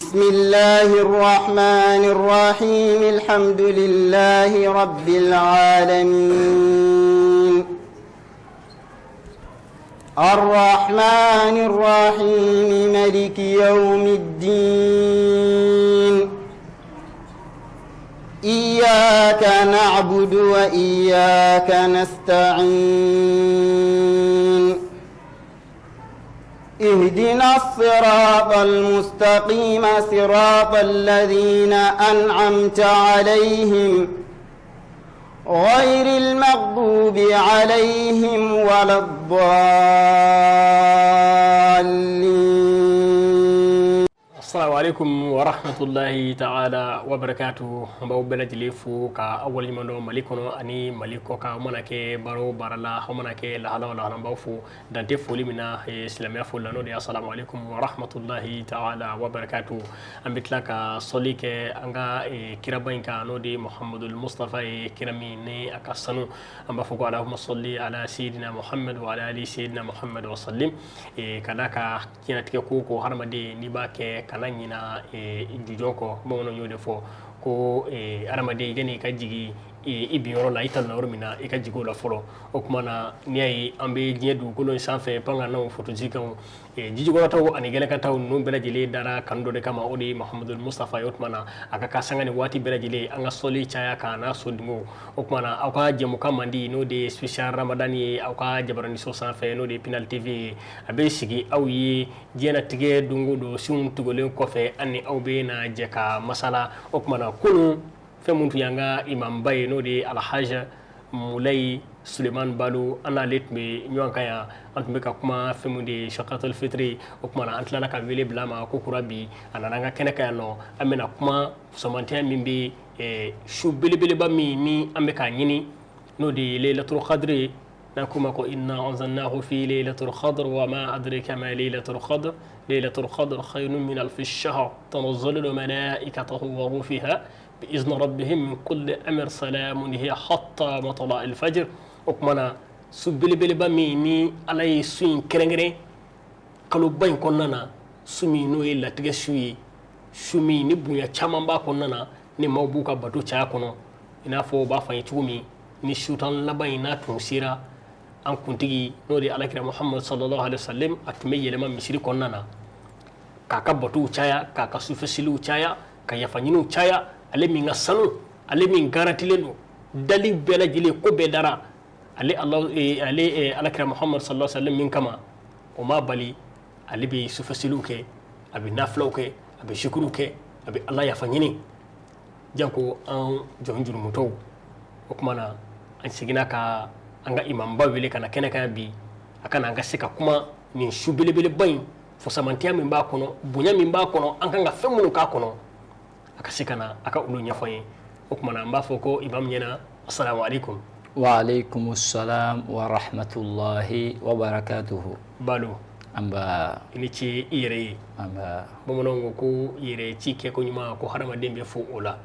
بسم الله الرحمن الرحيم الحمد لله رب العالمين الرحمن الرحيم ملك يوم الدين إياك نعبد وإياك نستعين اهدنا الصراط المستقيم صراط الذين أنعمت عليهم غير المغضوب عليهم ولا الضالين. Assalamu alaikum wa rahmatullahi ta'ala wa barakatuh. An b'aw bɛɛ lajɛlen fo ka aw waleɲuman dɔn Mali kɔnɔ ani Mali kɔ kan. Aw mana kɛ baara o baara la, aw mana kɛ lahala o lahala, an b'aw fo dan tɛ foli min na, silamɛya foli la, n'o de ye assalamu alaikum wa rahmatullahi ta'ala wa barakatuh. An bɛ tila ka sɔli kɛ an ka kiraba in kan, n'o de ye Muhammadul Mustafa ye, kira min ni a ka sanu. An b'a fɔ ko allahumma salli ala sayyidina Muhammad wa ala ali sayyidina Muhammad wa sallim. Ka d'a kan diɲɛlatigɛ ko o ko, hadamaden n'i b'a kɛ, kana ɲina jujɔn kɔ. Bamananw y'o de fɔ ko hadamaden, yanni i ka jigin i binyɔrɔ la, i talonna yɔrɔ min na, i ka jigin o la fɔlɔ. O tuma na, n'i y'a ye an bɛ diɲɛ dugukolo in sanfɛ, pankannaw, fotosikanw, jijukɔrɔtaw ani gɛlɛkantaw, ninnu bɛɛ lajɛlen dara kanu dɔ de kama, o de ye Mahamadul Mustafa ye. O tuma na, a ka kan sanga ni waati bɛɛ lajɛlen an ka sɔli caya k'a n'a sodenw. O tuma na, aw ka jɛmukan mandi, n'o de ye spécial Ramadan ye, aw ka jabaraniso sanfɛ, n'o de ye Pinal TV ye, a bɛ sigi aw ye diɲɛlatigɛ don o don sunw tugulen kɔfɛ, an ni aw bɛ na jɛ ka masala. O tuma na, kunun fɛn mun tun y'an ka imamba ye, n'o de ye Alhaji Mulayi Suleiman Balo, an n'ale tun bɛ ɲɔgɔn kan yan. An tun bɛ ka kuma fɛn mun de ye Sakatul Fitiri. O tuma na, an tilala ka wele bila a ma ko kura bi a nana an ka kɛnɛ kan yan nɔ. An bɛna kuma sɔmantɛya min bɛ su belebeleba min ni an bɛ k'a ɲini, n'o de ye Laylatul Qadr ye, n'a ko ma ko inna anzalnahu fi laylatul qadr wa ma adraka ma laylatul qadr laylatul qadr khayrun min alfi shahr tanazzalu malaikatu wa ruhu fiha bi izni rabbihim min kulli amr salamun hiya hatta matla'il fajr. O tuma na, su belebeleba min ni Ala ye su in kɛrɛnkɛrɛn kaloba in kɔnɔna na, su min n'o ye latigɛ su ye, su min ni bonya caman b'a kɔnɔna na, ni maaw b'u ka bato caya kɔnɔ, i n'a fɔ u b'a fɔ an ye cogo min, ni su 10 laban in n'a tun sera, an kuntigi, n'o de ye alakira Muhammad sallallahu alaihi wasallam, a tun bɛ yɛlɛma misiri kɔnɔna na k'a ka batow caya, k'a ka sufɛseliw caya, ka yafa ɲiniw caya. Ale min ka sanu, ale min garantilen don dali bɛɛ lajɛlen, ko bɛɛ dara ale ala, ale alakira Muhammad sallallahu alaihi wasallam min kama, o m'a bali ale bɛ sufɛseliw kɛ, a bɛ nafilaw kɛ, a bɛ zikiriw kɛ, a bɛ Ala yafa ɲini, janko an jɔn jurumutɔw. O tuma na, an seginna ka an ka imamba wele ka na kɛnɛ kan bi, a ka na an ka se ka kuma nin su belebeleba in fɔsamantiya min b'a kɔnɔ, bonya min b'a kɔnɔ, an kan ka fɛn minnu k'a kɔnɔ, a ka se ka na a ka olu ɲɛfɔ an ye. O tuma na, an b'a fɔ ko imam ɲɛna assalamu alaikum. Wa alaikum salam wa rahmatullahi wa barakatuhu. Balo. Anba. I ni ce i yɛrɛ ye. Anba. Bamananw ko ko yɛrɛ ci kɛ ko ɲuman, ko hadamaden bɛ fo o la.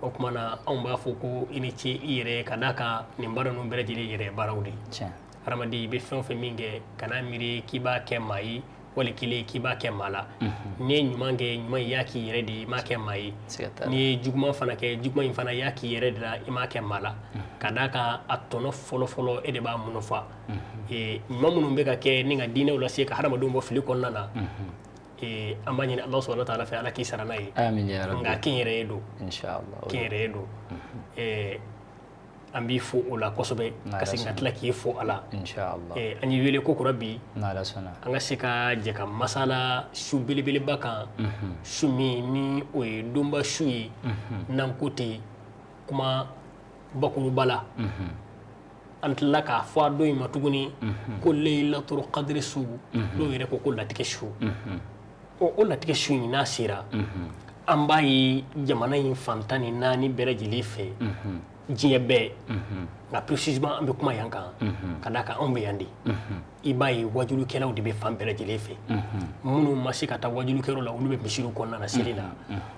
O tuma na, anw b'a fɔ ko i ni ce i yɛrɛ ye, ka d'a kan nin baara ninnu bɛɛ lajɛlen yɛrɛ baaraw de ye. Hadamaden, i bɛ fɛn o fɛn min kɛ, kana miiri k'i b'a kɛ maa ye, wali kelen k'i b'a kɛ maa la. N'i ye ɲuman kɛ, ɲuman i y'a k'i yɛrɛ de ye, i m'a kɛ maa ye. N'i ye juguman fana kɛ, juguman in fana i y'a k'i yɛrɛ de la, i m'a kɛ maa la, ka d'a kan a tɔnɔ fɔlɔ-fɔlɔ e de b'a mun fa. Ɲuman minnu bɛ ka kɛ ni ka diinɛw lase ka hadamadenw bɔ fili kɔnɔna na, an b'a ɲini Ala subhanahu wa ta'ala fɛ, Ala k'i sara n'a ye. Nka kɛ n yɛrɛ ye don, kɛ n yɛrɛ ye don, an b'i fo o la kosɛbɛ, ka segin ka tila k'i fo a la. An y'i wele ko kura bi an ka se ka jɛ ka masala su belebeleba kan, su min ni o ye donba su ye, n'an ko ten kuma bakuruba la. An tilala k'a fɔ a don in ma tuguni ko Laylatul Qadr su, dɔw yɛrɛ ko ko latigɛ su. O latigɛ su in n'a sera, an b'a ye jamana in fan 14 bɛɛ lajɛlen fɛ, diɲɛ bɛɛ, nka précisément an bɛ kuma yan kan, ka d'a kan anw bɛ yan de. I b'a ye wajulukɛlaw de bɛ fan bɛɛ lajɛlen fɛ. Minnu ma se ka taa wajulukɛyɔrɔ la, olu bɛ misiriw kɔnɔna na seli la.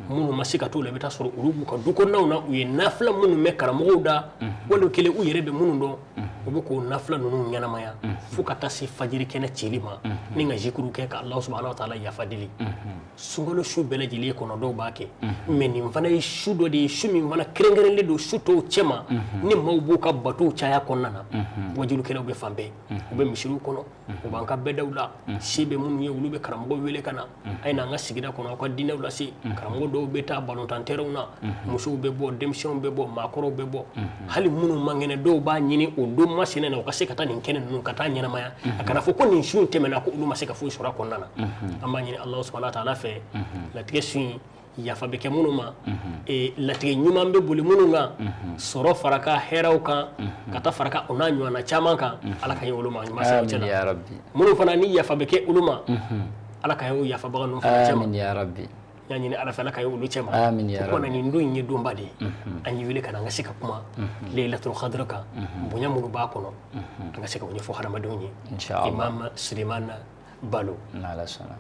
Minnu ma se ka t'o la, i bɛ taa sɔrɔ olu b'u ka du kɔnɔnaw na, u ye nafila minnu mɛn karamɔgɔw da, wali kelen u yɛrɛ bɛ minnu dɔn, u bɛ k'o nafila ninnu ɲɛnamaya fo ka taa se fajiri kɛnɛ cili ma, ni ka zikuru kɛ ka Alahu subahana wa taala yafa deli. Sunkalo su bɛɛ lajɛlen kɔnɔ, dɔw b'a kɛ, mais nin fana ye su dɔ de ye, su min fana kɛrɛnkɛrɛnlen don su tɔw cɛma, ni maaw b'u ka batow caya kɔnɔna na. Wajulukɛlaw bɛ fan bɛɛ, u bɛ misiriw kɔnɔ, u b'an ka bɛɛdaw la. Se bɛ minnu ye, olu bɛ karamɔgɔ wele ka na, a ye na an ka sigida kɔnɔ, aw ka diinɛw lase. Karamɔgɔ dɔw bɛ taa balontan terrainw na, musow bɛ bɔ, denmisɛnw bɛ bɔ, maakɔrɔw bɛ bɔ, hali minnu man kɛnɛ, dɔw b'a ɲini o don masina na, u ka se ka taa nin kɛnɛ ninnu ka taa ɲɛnamaya, a kana fɔ ko nin su in tɛmɛna ko olu ma se ka foyi sɔrɔ a kɔnɔna na. An b'a ɲini Alahu subahana wa taala fɛ, latigɛ su in yafa bɛ kɛ minnu ma, latigɛ ɲuman bɛ boli minnu kan, sɔrɔ fara ka hɛrɛw kan, ka taa fara ka o n'a ɲɔgɔnna caman kan, Ala ka ye olu ma ɲuman sɔrɔ cɛ la. Minnu fana ni yafa bɛ kɛ olu ma, Ala ka ye o yafabaga ninnu fana cɛ ma. N y'a ɲini Ala fɛ, Ala ka ye olu cɛ ma. O kumana, nin don in ye donba de ye. An y'i wele ka na an ka se ka kuma Laylatul Qadr kan, bonya minnu b'a kɔnɔ, an ka se ka o ɲɛfɔ hadamadenw ye. Imam Sulemana Balo. N'Ala sɔnna.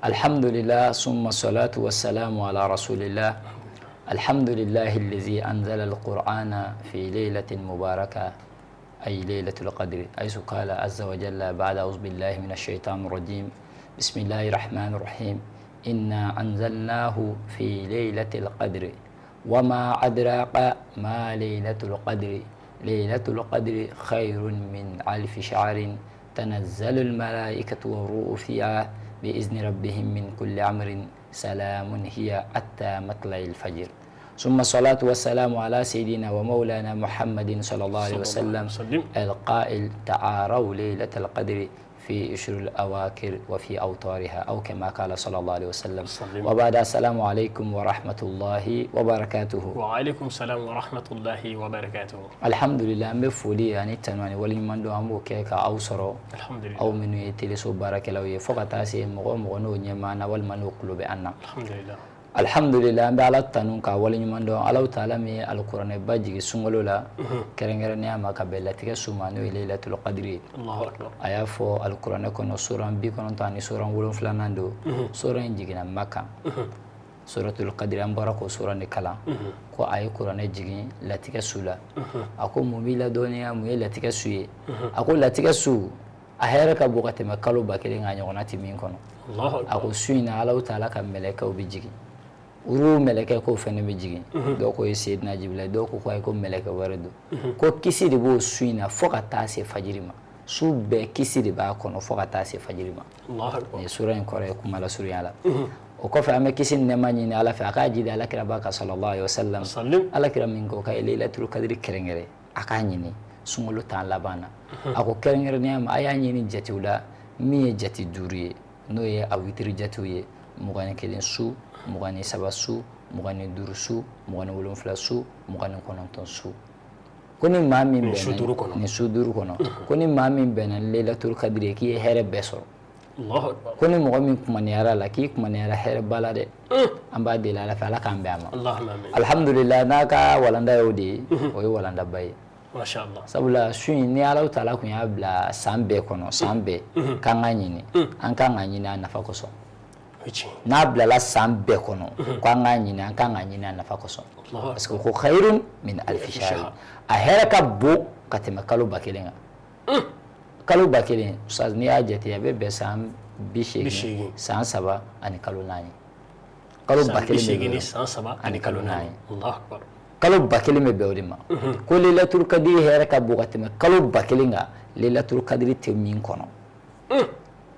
Alhamdulillah, summa salatu wassalamu ala rasulillah. Alhamdulillah allazi anzala alqur'ana fi laylatin mubaraka, ay laylatul qadr, haythu qala azza wa jalla ba'da a'udhu billahi minash shaitanir rajim, bismillahir rahmanir rahim, inna anzalnahu fi laylatil qadr wa ma adraka ma laylatul qadr, laylatul qadri khayrun min alfi shahrin, tanazzalul malaikatu war-ruhu fiha bi'izni rabbihim min kulli amrin, salamun hiya hatta matla'il fajr. Summa salatu wassalamu ala sayyidina wa maulana Muhammadin sallallahu alaihi wasallam al-qa'il ta'araw laylatal qadri fi ushril awakir wa fi awtariha, aw kama qala sallallahu alaihi wasallam. Wa ba'da, assalamu alaikum wa rahmatullahi wa barakatuhu. Wa alaikum salam wa rahmatullahi wa barakatuhu. Alhamdulillah, an bɛ foli ani tanu ani waleɲuman dɔn, an b'o kɛ ka aw sɔrɔ, aw minnu ye teleso baarakɛlaw ye, fo ka taa se mɔgɔ o mɔgɔ n'o ɲɛ b'an na walima n'o tulo bɛ an na. Alhamdulillah, an bɛ Ala tanu k'a waleɲuman dɔn, Alahu taala min ye alikuranɛba jigin sunkalo la, kɛrɛnkɛrɛnnenya ma ka bɛn latigɛ su ma, n'o ye Laylatul Qadri ye. A y'a fɔ alikuranɛ kɔnɔ, suran 90 ani suran 7nan don. Suran in jiginna Maka, Suratul Qadri, an bɔra k'o suran de kalan, ko a ye kuranɛ jigin latigɛ su la. A ko mun b'i la dɔnniya, mun ye latigɛ su ye? A ko latigɛ su a hɛrɛ ka bon ka tɛmɛ kalo 1000 kan, ɲɔgɔnna tɛ min kɔnɔ. A ko su in na, Alahu taala ka mɛlɛkɛw bɛ jigin, uru mɛlɛkɛ k'o fɛnɛ bɛ jigin, dɔw ko ye Seydina Jibila, dɔw ko ayi ko mɛlɛkɛ wɛrɛ don, ko kisi de b'o su in na fo ka taa se fajiri ma. Su bɛɛ kisi de b'a kɔnɔ fo ka taa se fajiri ma. Nin ye sura in kɔrɔ ye kuma lasurunya la. O kɔfɛ, an bɛ kisi ni nɛɛma ɲini Ala fɛ, a k'a jidi Alakiraba kan sallallahu alaihi wasallam, Alakira min ko k'a ye Laylatul Qadri kɛrɛnkɛrɛn, a k'a ɲini sunkalo 10 laban na. A ko kɛrɛnkɛrɛnnenya ma, a y'a ɲini jatew la min ye jate 5 ye, n'o ye a witiri jatew ye, 21 su, 23 su, 25 su, 27 su, 29 su. Ko ni maa min bɛnna nin su 5 kɔnɔ, ko ni maa min bɛnna Laylatul Qadri ye, k'i ye hɛrɛ bɛɛ sɔrɔ. Ko ni mɔgɔ min kumaniyara la, k'i kumaniyara hɛrɛba la dɛ. An b'a deli Ala fɛ, Ala k'an bɛn a ma. Alhamdulillah, n'a ka walanda y'o de ye, o ye walandaba ye. Sabula su in, ni Alahu taala kun y'a bila san bɛɛ kɔnɔ, san bɛɛ k'an ka ɲini, an kan ka ɲini a nafa kosɔn. N'a bilala san bɛɛ kɔnɔ ko an k'a ɲini, an kan ka ɲini a nafa kosɔn, parce que ko khayrun min alfi shahr, a hɛrɛ ka bon ka tɛmɛ kalo 1000 kan. Kalo 1000, ustaz, n'i y'a jate, a bɛ bɛn san 80, san 3 ani kalo 4. Kalo 1000 ni san 3 ani kalo 4. Kalo 1000 bɛ bɛn o de ma. Ko Laylatul Qadri hɛrɛ ka bon ka tɛmɛ kalo 1000 kan, Laylatul Qadri tɛ min kɔnɔ.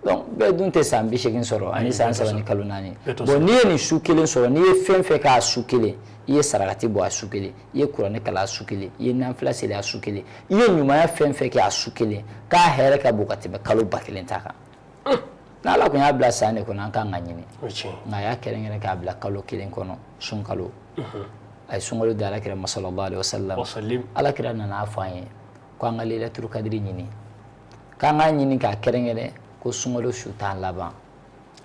Donc bɛɛ dun tɛ san 80 sɔrɔ ani san 3 ni kalo 4. Bon, n'i ye nin su kelen sɔrɔ, n'i ye fɛn fɛn k'a su kelen, i ye sarakati bɔ a su kelen, i ye kuranɛ kalan a su kelen, i ye nanfila seli a su kelen, i ye ɲumanya fɛn fɛn kɛ a su kelen, k'a hɛrɛ ka bon ka tɛmɛ kalo 1000 ta kan. N'Ala kun y'a bila san de kɔnɔ, an kan ka ɲini, nka a y'a kɛrɛnkɛrɛn k'a bila kalo kelen kɔnɔ, sunkalo. A ye sunkalo di Alakira ma sallallahu alaihi wasallam. Alakira nana fɔ an ye ko an ka Laylatul Qadri ɲini, k'an k'a ɲini k'a kɛrɛnkɛrɛn ko sunkalo su 10 laban.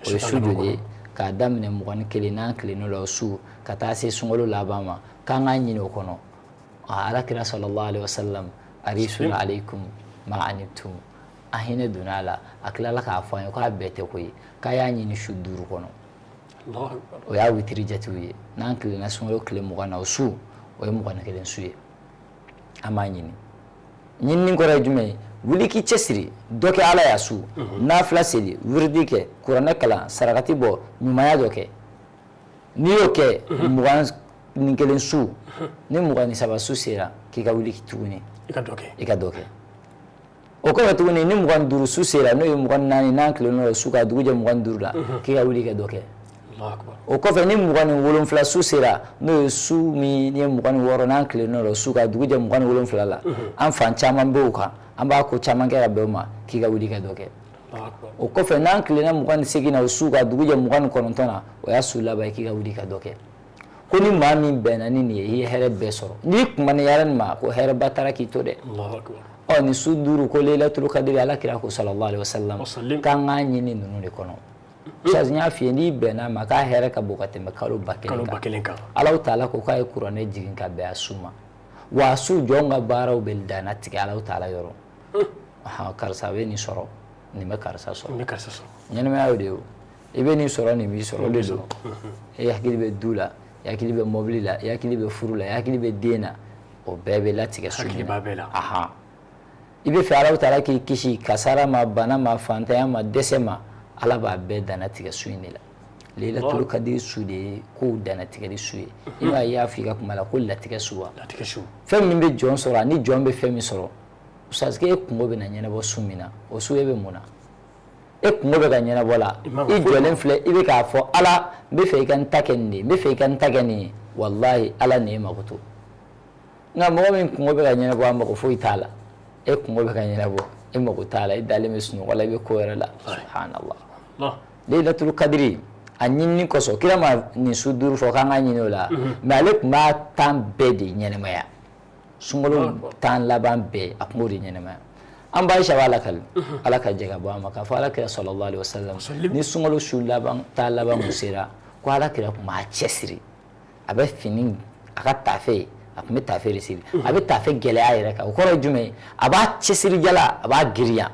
O ye su joli ye? K'a daminɛ 21 n'an tilenn'o la, o su, ka taa se sunkalo laban ma, k'an k'a ɲini o kɔnɔ. Alakira sallallahu alaihi wasallam, harisun alaikum ma anittum. An hinɛ donna a la, a tilala k'a fɔ an ye k'a bɛɛ tɛ koyi, k'a y'a ɲini su 5 kɔnɔ. O y'a witiri jatew ye. N'an tilenna sunkalo tile 20 na, o su o ye 21 su ye, an b'a ɲini. Ɲinini kɔrɔ ye jumɛn ye? Wuli k'i cɛsiri, dɔ kɛ Ala y'a su, nafila seli, wiridi kɛ, kuranɛ kalan, sarakati bɔ, ɲumanya dɔ kɛ. N'i y'o kɛ 21 su ni 23 su sera, k'i ka wuli tuguni i ka dɔ kɛ, i ka dɔ kɛ. O kɔfɛ tuguni, ni 25 su sera, n'o ye 24, n'an tilenna o su ka dugu jɛ 25 la, k'i ka wuli ka dɔ kɛ. O kɔfɛ, ni 27 su sera, n'o ye su min ye 26, n'an tilenna o su ka dugu jɛ 27 la, an fan caman bɛ o kan, an b'a ko caman kɛ ka bɛn o ma, k'i ka wuli ka dɔ kɛ. O kɔfɛ, n'an tilenna 28 na, o su ka dugu jɛ 29 na, o y'a su laban ye, k'i ka wuli ka dɔ kɛ. Ko ni maa min bɛnna ni nin ye, i ye hɛrɛ bɛɛ sɔrɔ. N'i kumaniyara nin ma, ko hɛrɛba taara k'i to dɛ. Ɔ nin su 5 ko Laylatul Qadr, Ala kira ko sallallahu alaihi wasallam k'an k'a ɲini ninnu de kɔnɔ. Ustaz, n y'a f'i ye, n'i bɛnna a ma, k'a hɛrɛ ka bon ka tɛmɛ kalo 1000 kan. Alahu taala ko k'a ye kuranɛ jigin ka bɛn a su ma, wa a su jɔn ka baaraw bɛ danna tigɛ Alahu taala yɔrɔ. Karisa bɛ nin sɔrɔ, nin bɛ karisa sɔrɔ. Ɲɛnamaya y'o de ye o. I bɛ nin sɔrɔ, nin b'i sɔrɔ, o de don. E hakili bɛ du la, i hakili bɛ mɔbili la, i hakili bɛ furu la, i hakili bɛ den na, o bɛɛ bɛ latigɛ su min na. I bɛ fɛ Alahu taala k'i kisi kasara ma, bana ma, fantanya ma, dɛsɛ ma, Ala b'a bɛɛ dannatigɛ su in de la. Laylatul Qadr su de ye kow dannatigɛli su ye. I b'a ye, i y'a fɔ i ka kuma la ko latigɛ su wa. Fɛn min bɛ jɔn sɔrɔ ani jɔn bɛ fɛn min sɔrɔ, Ustaz, k'e kungo bɛ na ɲɛnabɔ su min na, o su e bɛ mun na? E kungo bɛ ka ɲɛnabɔ la, i jɔlen filɛ, i bɛ k'a fɔ Ala, n bɛ fɛ i ka n ta kɛ nin de ye, n bɛ fɛ i ka n ta kɛ nin ye. Walahi, Ala nin e mako to. Nka mɔgɔ min kungo bɛ ka ɲɛnabɔ, a mako foyi t'a la. E kungo bɛ ka ɲɛnabɔ, e mako t'a la, e dalen bɛ sunɔgɔ la, i bɛ ko wɛrɛ la. Subhanallah. Laylatul Qadr a ɲinini kosɔn, kira ma nin su 5 fɔ k'an ka ɲini o la, mais ale tun b'a tan bɛɛ de ɲɛnamaya. Sunkalo 10 laban bɛɛ, a tun b'o de ɲɛnamaya. An ba Aisha b'a lakali, Ala ka jɛ ka bɔ a ma, k'a fɔ Ala kira sallallahu alaihi wasallam, ni sunkalo su laban 10 laban kun sera, ko Ala kira tun b'a cɛsiri, a bɛ fini, a ka tafe, a tun bɛ tafe de siri, a bɛ tafe gɛlɛya a yɛrɛ kan. O kɔrɔ ye jumɛn ye? A b'a cɛsiri jala, a b'a girinya,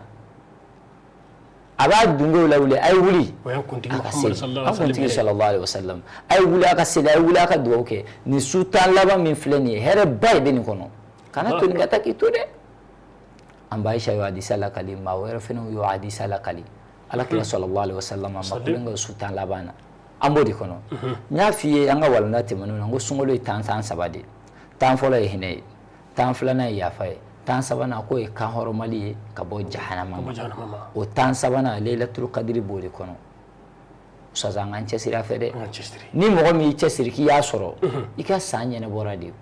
a b'a dungew lawuli, a ye wuli a ka seli. An kuntigi sallallahu alaihi wasallam, a ye wuli a ka seli, a ye wuli a ka dugawu kɛ. Nin su 10 laban min filɛ nin ye, hɛrɛba de bɛ nin kɔnɔ, kana to nin ka taa k'i to dɛ. An ba Aisha y'o hadisa lakali, maa wɛrɛ fana y'o hadisa lakali. Ala kira sallallahu alaihi wasallam a ma kulonkɛ su 10 laban na. An b'o de kɔnɔ. N y'a f'i ye an ka walanda tɛmɛnenw na, n ko sunkalo ye tan tan saba de ye. 10 fɔlɔ ye hinɛ ye, 10 filanan ye yafa ye, 10 sabanan k'o ye kanhɔrɔmali ye ka bɔ jahanama ma. O 10 sabanan, Laylatul Qadr b'o de kɔnɔ. Ustaz, an k'an cɛsiri a fɛ dɛ. Ni mɔgɔ min y'i cɛsiri k'i y'a sɔrɔ, i ka san ɲɛnabɔra de,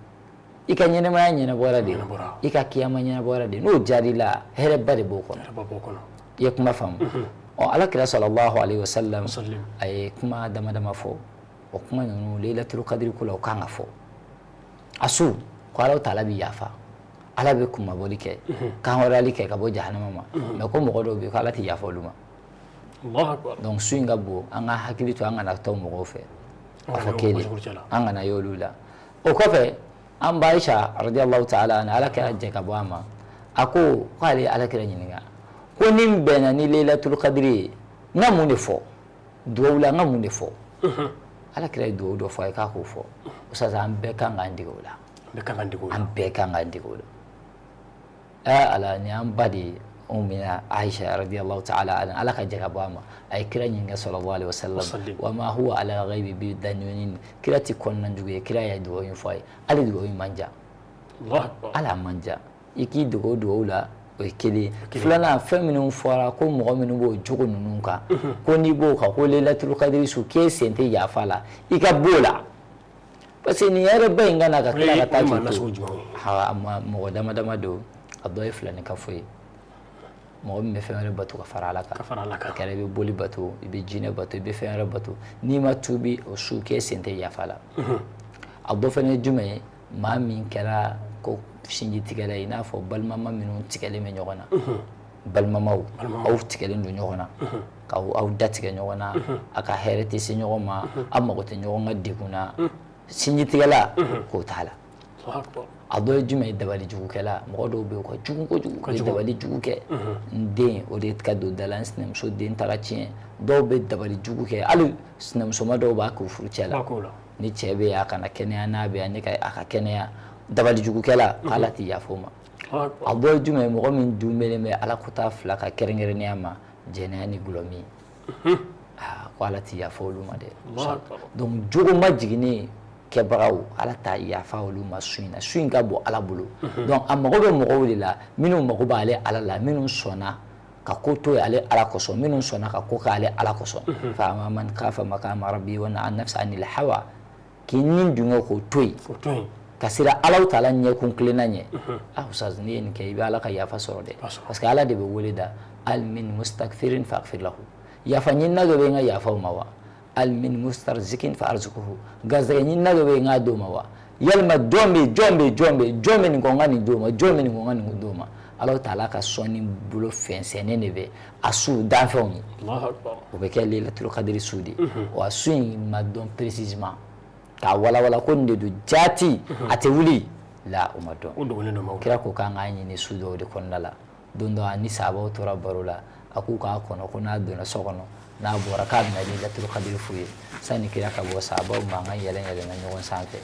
i ka ɲɛnamaya ɲɛnabɔra de, i ka kiyama ɲɛnabɔra de. N'o jaar'i la, hɛrɛba de b'o kɔnɔ. I ye kuma faamu? Ɔ, Ala kira sallallahu alaihi wasallam a ye kuma dama dama fɔ. O kuma ninnu, Laylatul Qadr ko la, o kan ka fɔ. A su ko Ala taala bɛ yafa, Ala bɛ kunmabɔli kɛ, kanhɔrɔyali kɛ ka bɔ jahanama ma. Mais ko mɔgɔ dɔw bɛ yen ko Ala tɛ yafa olu ma. Donc su in ka bon, an ka hakili to, an kana tɔ mɔgɔw fɛ a fɔ kelen, an kana ye olu la. O kɔfɛ, an ba Aisha radiyallahu ta'ala anha, Ala kɛra jɛ ka bɔ a ma, a ko k'ale ye Ala kira ɲininka ko ni n bɛnna ni Laylatul Qadr ye, n ka mun de fɔ dugawu la, n ka mun de fɔ? Ala kira ye dugawu dɔ fɔ a ye k'a k'o fɔ. Ustaz, an bɛɛ kan k'an dege o la, an bɛɛ kan k'an dege o la. Ala, nin y'an ba de ye, Ummina Aisha radiyallahu ta'ala anha, Ala ka jɛ ka bɔ a ma. A ye kira ɲininka sallallahu alaihi wasallam, wa ma huwa ala ghaibi bi danunin, kira ti kɔnɔna jugu ye. Kira ye dugawu in fɔ a ye. Hali dugawu in man jan, hali a man jan. I k'i dege o dugawu la, o ye kelen. Filanan, fɛn minnu fɔra ko mɔgɔ minnu b'o jogo ninnu kan, ko n'i b'o kan, ko Laylatul Qadr su k'e sen tɛ yafa la, i ka b'o la, parce que nin hɛrɛba in ka na ka tila ka taa k'i to. Mɔgɔ dama dama don. A dɔ ye filani ka fɔ ye, mɔgɔ min bɛ fɛn wɛrɛ bato ka fara Ala kan. A kɛra i bɛ boli bato, i bɛ jinɛ bato, i bɛ fɛn wɛrɛ bato, n'i ma tuubi, o su k'e sen tɛ yafa la. A dɔ fana ye jumɛn ye? Maa min kɛra ko sinji tigɛla ye, i n'a fɔ balimama minnu tigɛlen bɛ ɲɔgɔn na, balimamaw aw tigɛlen don ɲɔgɔn na, k'aw aw da tigɛ ɲɔgɔn na, a ka hɛrɛ tɛ se ɲɔgɔn ma, aw mago tɛ ɲɔgɔn ka degun na, sinji tigɛla k'o t'a la. A dɔ ye jumɛn ye? Dabali jugukɛla. Mɔgɔ dɔw bɛ yen, u ka jugu kojugu, u bɛ dabali jugu kɛ. N den, o de ka don da la, n sinamuso den taara tiɲɛ. Dɔw bɛ dabali jugu kɛ, hali sinamusoma dɔw b'a k'u furucɛ la. Ni cɛ bɛ yan, a kana kɛnɛya, n'a bɛ yan, ne ka a ka kɛnɛya. Dabali jugukɛla, k'Ala tɛ yafa o ma. A dɔ ye jumɛn ye? Mɔgɔ min dunbelen bɛ Ala kota fila ka, kɛrɛnkɛrɛnnenya ma jɛnɛya ni gulɔmin, ko Ala tɛ yafa olu ma dɛ. Donc jogo majiginnen kɛbagaw, Ala t'a yafa olu ma su in na. Su in ka bon Ala bolo. Donc a mago bɛ mɔgɔw de la minnu mago b'ale Ala la, minnu sɔnna ka ko to yen ale Ala kosɔn, minnu sɔnna ka ko k'ale Ala kosɔn. Fa amma man khafa maqama rabbi wa naha nafsa anil hawa, k'i ni dungɔ k'o to yen ka sira Alahu taala ɲɛkun kilenna ɲɛ. Ah ustaz, n'i ye nin kɛ, i bɛ Ala ka yafa sɔrɔ dɛ, parce que Ala de bɛ wele da: hal min mustakfirin fa aghfir lahu, yafa ɲinina dɔ bɛ n ka yafa o ma wa? Hal min mustarzikin fa arzuquhu, garisɛgɛ ɲinina dɔ bɛ yen n k'a d'o ma wa? Yalima jɔn bɛ jɔn bɛ jɔn bɛ jɔn bɛ nin kɔ n ka nin d'o ma? Jɔn bɛ nin kɔ n ka nin d'o ma? Alahu taala ka sɔnni bolo fɛnsɛnnen de bɛ a su danfɛnw ye. O bɛ kɛ Laylatul Qadri su de. Wa su in ma dɔn précisément k'a walawala ko nin de don jaati, a tɛ wuli la, o ma dɔn. Kira ko k'an k'a ɲini su dɔw de kɔnɔna la. Don dɔ, a ni sahabaw tora baro la, a k'u k'a kɔnɔ ko n'a donna so kɔnɔ, n'a bɔra, k'a bɛna Laylatul Qadri f'u ye. Sani kira ka bɔ, sahabaw mankan yɛlɛn yɛlɛnna ɲɔgɔn sanfɛ.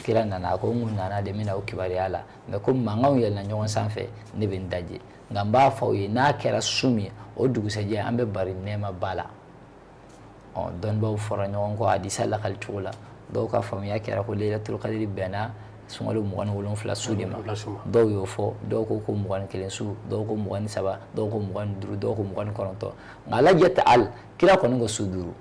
Kira nana, a ko n kun nana de, n bɛna o kibaruya la, mais ko mankanw yɛlɛnna ɲɔgɔn sanfɛ, ne bɛ n daje, nka n b'a fɔ aw ye, n'a kɛra su min, o dugusɛjɛ an bɛ bari nɛɛma ba la. Ɔ, dɔnnibaw fɔra ɲɔgɔn kɔ hadisa lakali cogo la. Dɔw ka faamuya kɛra ko Laylatul Qadri bɛnna sunkalo 27 su de ma. Dɔw y'o fɔ, dɔw ko ko 21 su, dɔw ko 23, dɔw ko 25, dɔw ko 29. Nka ala jate al kira kɔni ko su 5,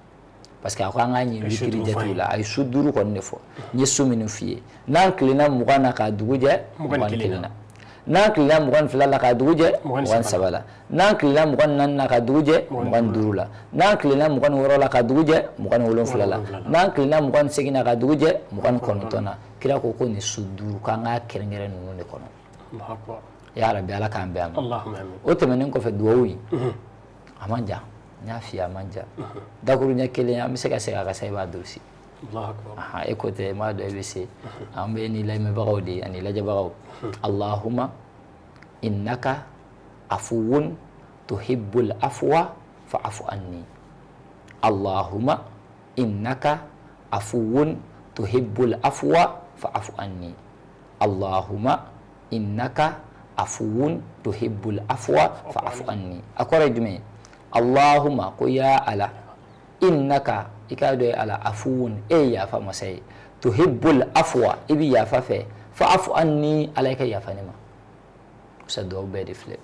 parce que a ko an k'a ɲini witiri jatew la. A ye su 5 kɔni de fɔ. N ye su minnu f'i ye, n'an tilenna 20 na k'a dugu jɛ 21 na, n'an tilenna 22 la k'a dugu jɛ 23 la, n'an tilenna 24 na k'a dugu jɛ 25 la, n'an tilenna 26 la k'a dugu jɛ 27 la, n'an tilenna 28 na k'a dugu jɛ 29 na. Kira ko ko nin su 5, k'an k'a kɛrɛnkɛrɛn ninnu de kɔnɔ. Ya Rabi, Ala k'an bɛn a ma. O tɛmɛnen kɔfɛ, duwawu in a man jan, n y'a f'i ye, a man jan. Dakuruɲɛ kelen, an bɛ se ka segin a kan sa, i b'a durusi. E ko tɛ, n b'a dɔn e bɛ se. An bɛ ni lamɛnbagaw de ye ani lajɛbagaw. Allahumma innaka afuwun tuhibbul afwa fa'fu anni. Allahumma innaka afuwun tuhibbul afwa fa'fu anni. Allahumma innaka afuwun tuhibbul afwa fa'fu anni. A kɔrɔ ye jumɛn ye? Allahumma, ko ya Ala, innaka, i k'a dɔn Ala, afuwun, e ye yafa masa ye, tuhibbul afwa, i bɛ yafa fɛ, fa'fu anni, Ala i ka yafa ne ma. Sa duwawu bɛɛ de filɛ.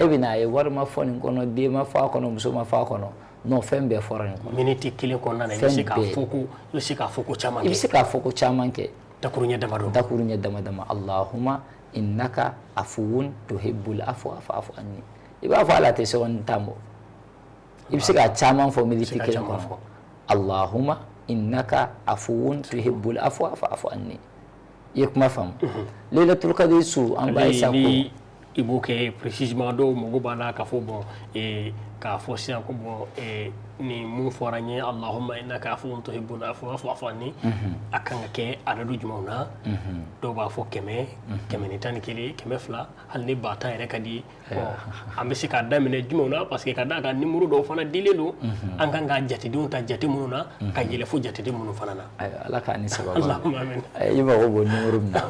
E bɛna a ye wari ma fɔ nin kɔnɔ, den ma fɔ a kɔnɔ, muso ma fɔ a kɔnɔ, non, fɛn bɛɛ fɔra nin kɔnɔ. Miniti kelen kɔnɔna na, i bɛ se k'a fɔ ko i bɛ se k'a fɔ ko caman kɛ. I bɛ se k'a fɔ ko caman kɛ. Dakuruɲɛ damadɔ. Dakuruɲɛ dama dama. Allahumma innaka afuwun tuhibbul afwa fa'fu anni. I b'a fɔ ala tɛ seconde 10 bɔ. I bɛ se k'a caman fɔ miniti kelen kɔnɔ. Allahumma innaka afuwun tuhibbul afwa fa'fu anni. I ye kuma faamu? Laylatul Qadri su, an ba Ayisa ko i b'o kɛ précisément. Dɔw mago b'a la k'a fɔ bon, k'a fɔ sisan ko bon, nin mun fɔra n ye, Allahumma innaka afuwun tuhibbul afwa fa'fu anni, a kan ka kɛ adadu jumɛnw na? Dɔw b'a fɔ 100, 111, 200, hali ni 10 000 yɛrɛ ka di. An bɛ se k'a daminɛ jumɛnw na? Parce que ka d'a kan numéro dɔw fana dilen don, an kan ka jatedenw ta jate minnu na ka yɛlɛ fo jateden minnu fana na. Ala k'a ni sababu. I mago b'o numéro min na.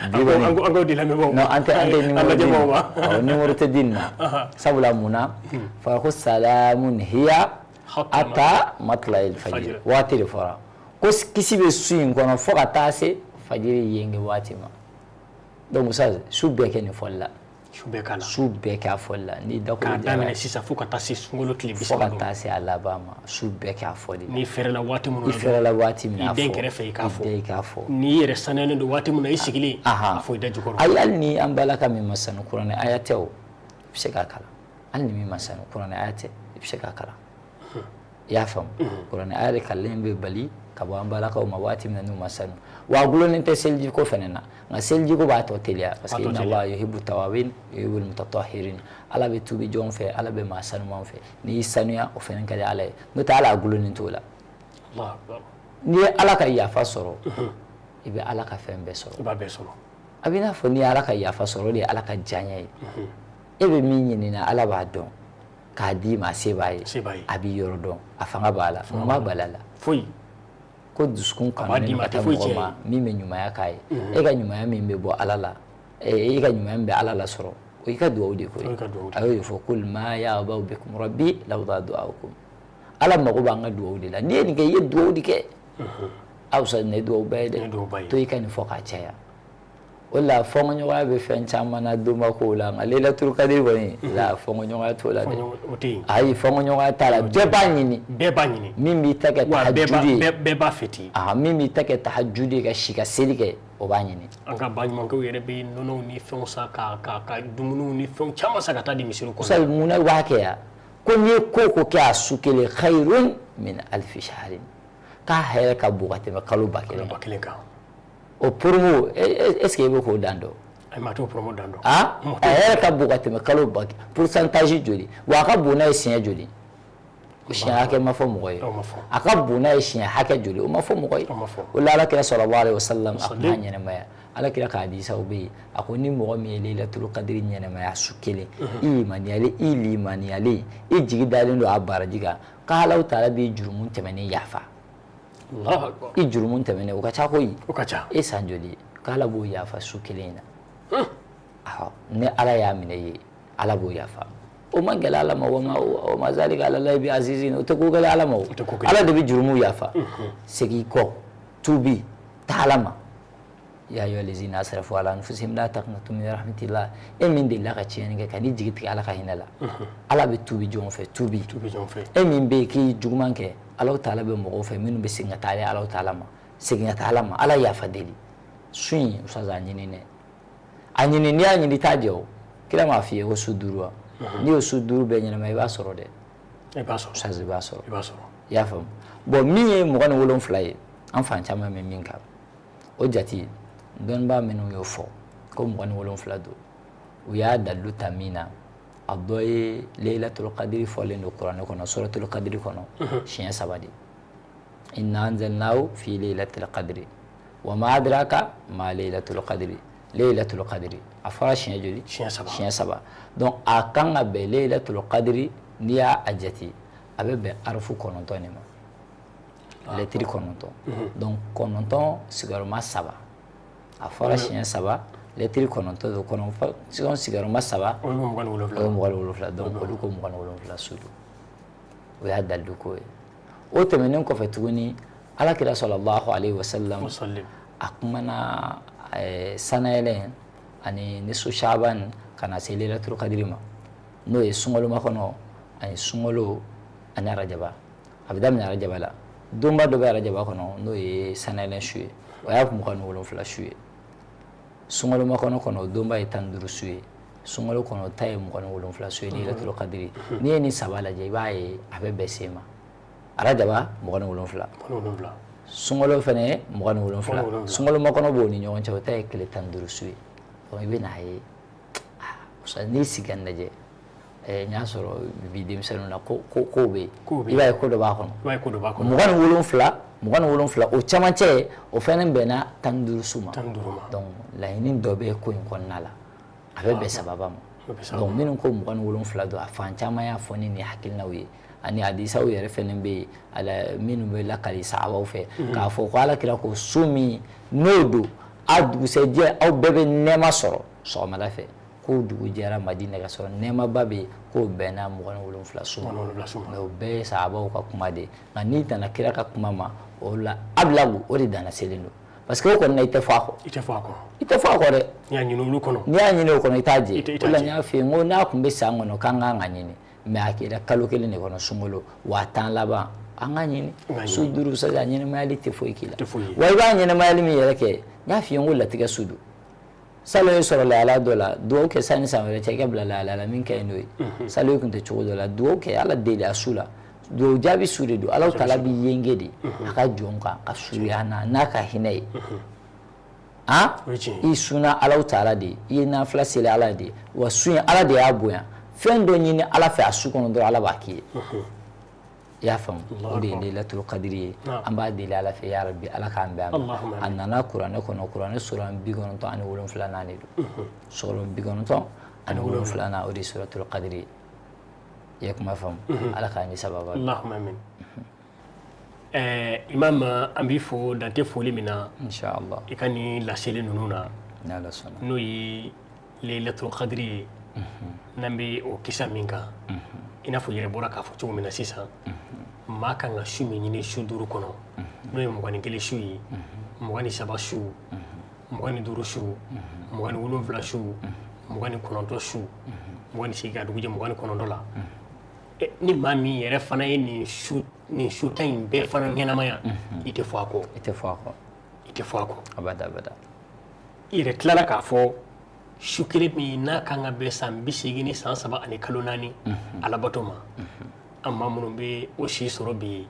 An k'o di lamɛnbagaw ma. Non, an tɛ numéro di nin. Numéro tɛ di nin na. Sabula mun na? Fɔra ko salamun hiya hatta matla'il fajr. Waati de fɔra. Ko kisi bɛ su in kɔnɔ fo ka taa se fajiri yenge waati ma. Donc Musa, su bɛɛ kɛ nin fɔli la. Su bɛɛ k'a la. Su bɛɛ k'a fɔli la. Ni dakuru k'a daminɛ sisan fo ka taa se sunkalo tile bi fo ka taa se a laban ma, su bɛɛ k'a fɔli la. N'i fɛrɛla waati min na, i fɛrɛla waati min na, i den kɛrɛfɛ i k'a fɔ. I den k'a fɔ. N'i yɛrɛ sanuyalen don waati min na, i sigilen, a fɔ i da jukɔrɔ. Ayi, hali ni an balaka min ma sanu, kuranɛ aya tɛ o, i bɛ se k'a kalan. Hali ni min ma sanu, kuranɛ aya tɛ, i bɛ se k'a kalan. I y'a faamu? Kuranɛ aya de kalanlen bɛ bali ka bɔ an balakaw ma waati min na n'u ma sanu. Wa a gulonnen tɛ selijiko fɛnɛ na, nka selijiko b'a tɔ teliya, parce que inna Allah yuhibbu tawabin yuhibbu mutatahhirin. Ala bɛ tuubi jɔn fɛ, Ala bɛ maa sanuman fɛ. N'i y'i sanuya, o fɛnɛ ka di Ala ye. N'o tɛ, Ala a gulonnen t'o la. N'i ye Ala ka yafa sɔrɔ, i I bɛ Ala ka fɛn bɛɛ sɔrɔ. I b'a bɛɛ sɔrɔ. A bɛ i n'a fɔ n'i ye Ala ka yafa sɔrɔ, o de ye Ala ka diyaɲɛ ye. E bɛ min ɲini na, Ala b'a dɔn k'a d'i ma, a se b'a ye. Se b'a ye. A b'i yɔrɔ dɔn, a fanga b'a la, mun b'a bali a la? Foyi. Ko dusukun kanunen ka taa mɔgɔ ma min bɛ ɲumanya k'a ye. E ka ɲumanya min bɛ bɔ Ala la, e ka ɲumanya min bɛ Ala la sɔrɔ, o y'i ka dugawu de ko ye. A y'o de fɔ, kul ma ya'ba'u bikum rabbi lawla du'aukum. Ala mago b'an ka dugawu de la. N'i ye nin kɛ, i ye dugawu de kɛ. Aw sa nin ye dugawu ba ye dɛ. To i ka nin fɔ k'a caya. O la fɔnkɔɲɔgɔnya bɛ fɛn caman na donba kow la, nka Laylatul Qadr kɔni la, fɔnkɔɲɔgɔnya t'o la dɛ. Ayi, fɔnkɔɲɔgɔnya t'a la. Bɛɛ b'a ɲini. Bɛɛ b'a ɲini. Min b'i ta kɛ tahajudi ye. Bɛɛ b'a fêter. Min b'i ta kɛ tahajudi ye ka si ka seli kɛ, o b'a ɲini. An ka baɲumankɛw yɛrɛ bɛ nɔnɔw ni fɛnw san ka dumuniw ni fɛnw caman san ka taa di misiriw kɔnɔ. Sabu munna u b'a kɛ yan? Ko n'i ye ko o ko kɛ a su kelen, khayrun min alfi shahrin, k'a hɛrɛ ka bon ka tɛmɛ kalo 1000 kan. O promo, est ce que e bɛ k'o dan dɔn? A ma t'o promo dan dɔn. A hɛrɛ ka bon ka tɛmɛ kalo ba, pourcentage joli? Wa a ka bon n'a ye siɲɛ joli? O siɲɛ hakɛ ma fɔ mɔgɔ ye. A ka bon n'a ye siɲɛ hakɛ joli? O ma fɔ mɔgɔ ye. O la Ala kira sallallahu alaihi wasallam a tun b'a ɲɛnamaya. Ala kira ka hadisaw bɛ yen, a ko ni mɔgɔ min ye Laylatul Qadr ɲɛnamaya su kelen, i limaniyalen, i limaniyalen, i jigi dalen don a baraji kan, k'Alahu taala b'i jurumu tɛmɛnen yafa. I jurumu tɛmɛnen, o ka ca koyi. O ka ca. E san joli ye? K'Ala b'o yafa su kelen in na. Ni Ala y'a minɛ i ye, Ala b'o yafa. O man gɛlɛ Ala ma. Wa ma zalika ala Allahi bi azizin. O tɛ ko gɛlɛ Ala ma. O Ala de bɛ jurumu yafa. Segin i kɔ, tuubi, taa Ala ma. Ya ayyuha allazina asrafu ala anfusihim la taqnatu min rahmatillah. E min delila ka tiɲɛni kɛ, ka n'i jigi tigɛ Ala ka hinɛ la, Ala bɛ tuubi jɔn fɛ, tuubi. E min bɛ yen k'i juguman kɛ, Alahu taala bɛ mɔgɔw fɛ minnu bɛ segin ka taa ale Alahu taala ma, segin ka taa Ala ma, Ala yafa deli. Su in, ustaz, a ɲini dɛ, a ɲini. N'i y'a ɲini, i t'a jɛ. O kira m'a f'i ye ko su 5 wa? N'i y'o su 5 bɛɛ ɲɛnama, i b'a sɔrɔ dɛ. I b'a sɔrɔ. Ustaz, i b'a sɔrɔ. I b'a sɔrɔ. I y'a faamu? Bon, min ye 27 ye, an fan caman bɛ min kan, o jate dɔnnibaa minnu y'o fɔ ko 27 don, u y'a dalilu ta min na, a dɔ ye Laylatul Qadr fɔlen don kuranɛ kɔnɔ, suratul Qadr kɔnɔ, siɲɛ 3 de. Inna anzalnahu fi laylatil qadri wa ma adraka ma laylatul qadri. Laylatul Qadr a fɔra siɲɛ joli? Siɲɛ 3. Siɲɛ 3. Donc a kan ka bɛn Laylatul Qadr, n'i y'a jate, a bɛ bɛn arafu 9 de ma, lɛtiri 9. Donc 9 sigiyɔrɔma 3, a fɔra siɲɛ 3, lɛtiri 9 don, 9 sigiyɔrɔma 3, o ye 27. O ye 27. Donc olu ko 27 su don, o y'a dalilu ko ye. O tɛmɛnen kɔfɛ tuguni, Ala kira sallallahu alaihi wasallam a kumana sanayɛlɛ ani nisfu shaban ka na se Laylatul Qadr ma, n'o ye sunkalo makɔnɔ ani sunkalo ani arajaba. A bɛ daminɛ arajaba la, donba dɔ bɛ arajaba kɔnɔ, n'o ye sanayɛlɛ su ye, o y'a 27 su ye. Sunkalo makɔnɔ kɔnɔ, o donba ye 15 su ye. Sunkalo kɔnɔ ta ye 27 su ye, Laylatul Qadr. N'i ye nin 3 lajɛ, i b'a ye a bɛ bɛn sen ma. Arajaba 27, sunkalo fɛnɛ ye 27, sunkalo makɔnɔ b'o ni ɲɔgɔn cɛ, o ta ye tile 15 su ye. Donc i bɛ n'a ye, n'i sigi ka lajɛ, n y'a sɔrɔ bi denmisɛnninw na, ko kow bɛ yen, i b'a ye ko dɔ b'a kɔnɔ. 27, 27, o camancɛ, o fɛnɛ bɛnna 15 su ma. Donc laɲini dɔ bɛ ko in kɔnɔna la, a bɛ bɛn sababa ma. Donc minnu ko 27 don, a fan caman y'a fɔ ni nin hakilinaw ye, ani hadisaw yɛrɛ fɛnɛ bɛ yen minnu bɛ lakali sahabaw fɛ, k'a fɔ ko Ala kira ko su min n'o don, a dugusɛjɛ aw bɛɛ bɛ nɛɛma sɔrɔ sɔgɔmada fɛ, k'o dugu jɛra Madina ka sɔrɔ nɛɛmaba bɛ yen, k'o bɛnna 27 su ma. Mais o bɛɛ ye sahabaw ka kuma de ye. Nka n'i nana kira ka kuma ma, o la abilagu, o de danna selen don, parce que o kɔni na, i tɛ fɔ a kɔ. I tɛ fɔ a kɔ. I tɛ fɔ a kɔ dɛ. N'i y'a ɲini olu kɔnɔ. N'i y'a ɲini o kɔnɔ, i t'a jɛ. O la n y'a f'i ye, n ko n'a tun bɛ san kɔnɔ k'an kan ka ɲini, mais a kɛra kalo kelen de kɔnɔ, sunkalo wa 10 laban, an ka ɲini su 5 sa, a ɲɛnɛmayali tɛ foyi k'i la. Wa i b'a ɲɛnɛmayali min yɛrɛ kɛ, n y'a f'i ye n ko latigɛ su don. Salon ye sɔrɔ lahala dɔ la, dugawu kɛ sanni san wɛrɛ cɛ i ka bila lahala la min ka ɲi n'o ye. Salon tun tɛ cogo dɔ la, dugawu kɛ, Ala deli a su la, dugawu jaabi su de don. Ala taala b'i yenge de a ka jɔn kan ka surunya na n'a ka hinɛ ye. I sunna Ala taala de ye, i ye nafila seli Ala de ye, wa su in Ala de y'a bonya. Fɛn dɔ ɲini Ala fɛ a su kɔnɔ dɔrɔn, Ala b'a k'i ye. I y'a faamu, o de ye Laylatul Qadri ye. An b'a deli Ala fɛ, ya Rabbi, Ala k'an bɛn a ma. A nana kuranɛ kɔnɔ, kuranɛ sura 97nan de don, sura 97nan, o de ye Suratul Qadri ye. I ye kuma faamu? Ala k'an ni sababa. Allahumma amin. Imam, an b'i fo dante foli min na. Inshallah. I ka nin laseli ninnu na. N'Ala sɔnna. N'o ye Laylatul Qadri ye, n'an bɛ o kisa min kan, i n'a fɔ yɛrɛ bɔra k'a fɔ cogo min na sisan, maa kan ka su min ɲini su 5 kɔnɔ, n'o ye 21 su ye, 23 su, 25 su, 27 su, 29 su, 28 ka dugujɛ 29 la. Ni maa min yɛrɛ fana ye nin su tan in bɛɛ fana ɲɛnamaya, i tɛ fɔ a kɔ. I tɛ fɔ a kɔ. I tɛ fɔ a kɔ. Abada abada. I yɛrɛ tilala k'a fɔ su kelen min n'a kan ka bɛn san 80 ni san 3 ani kalo 4 alabato ma, an maa minnu bɛ o si sɔrɔ bi,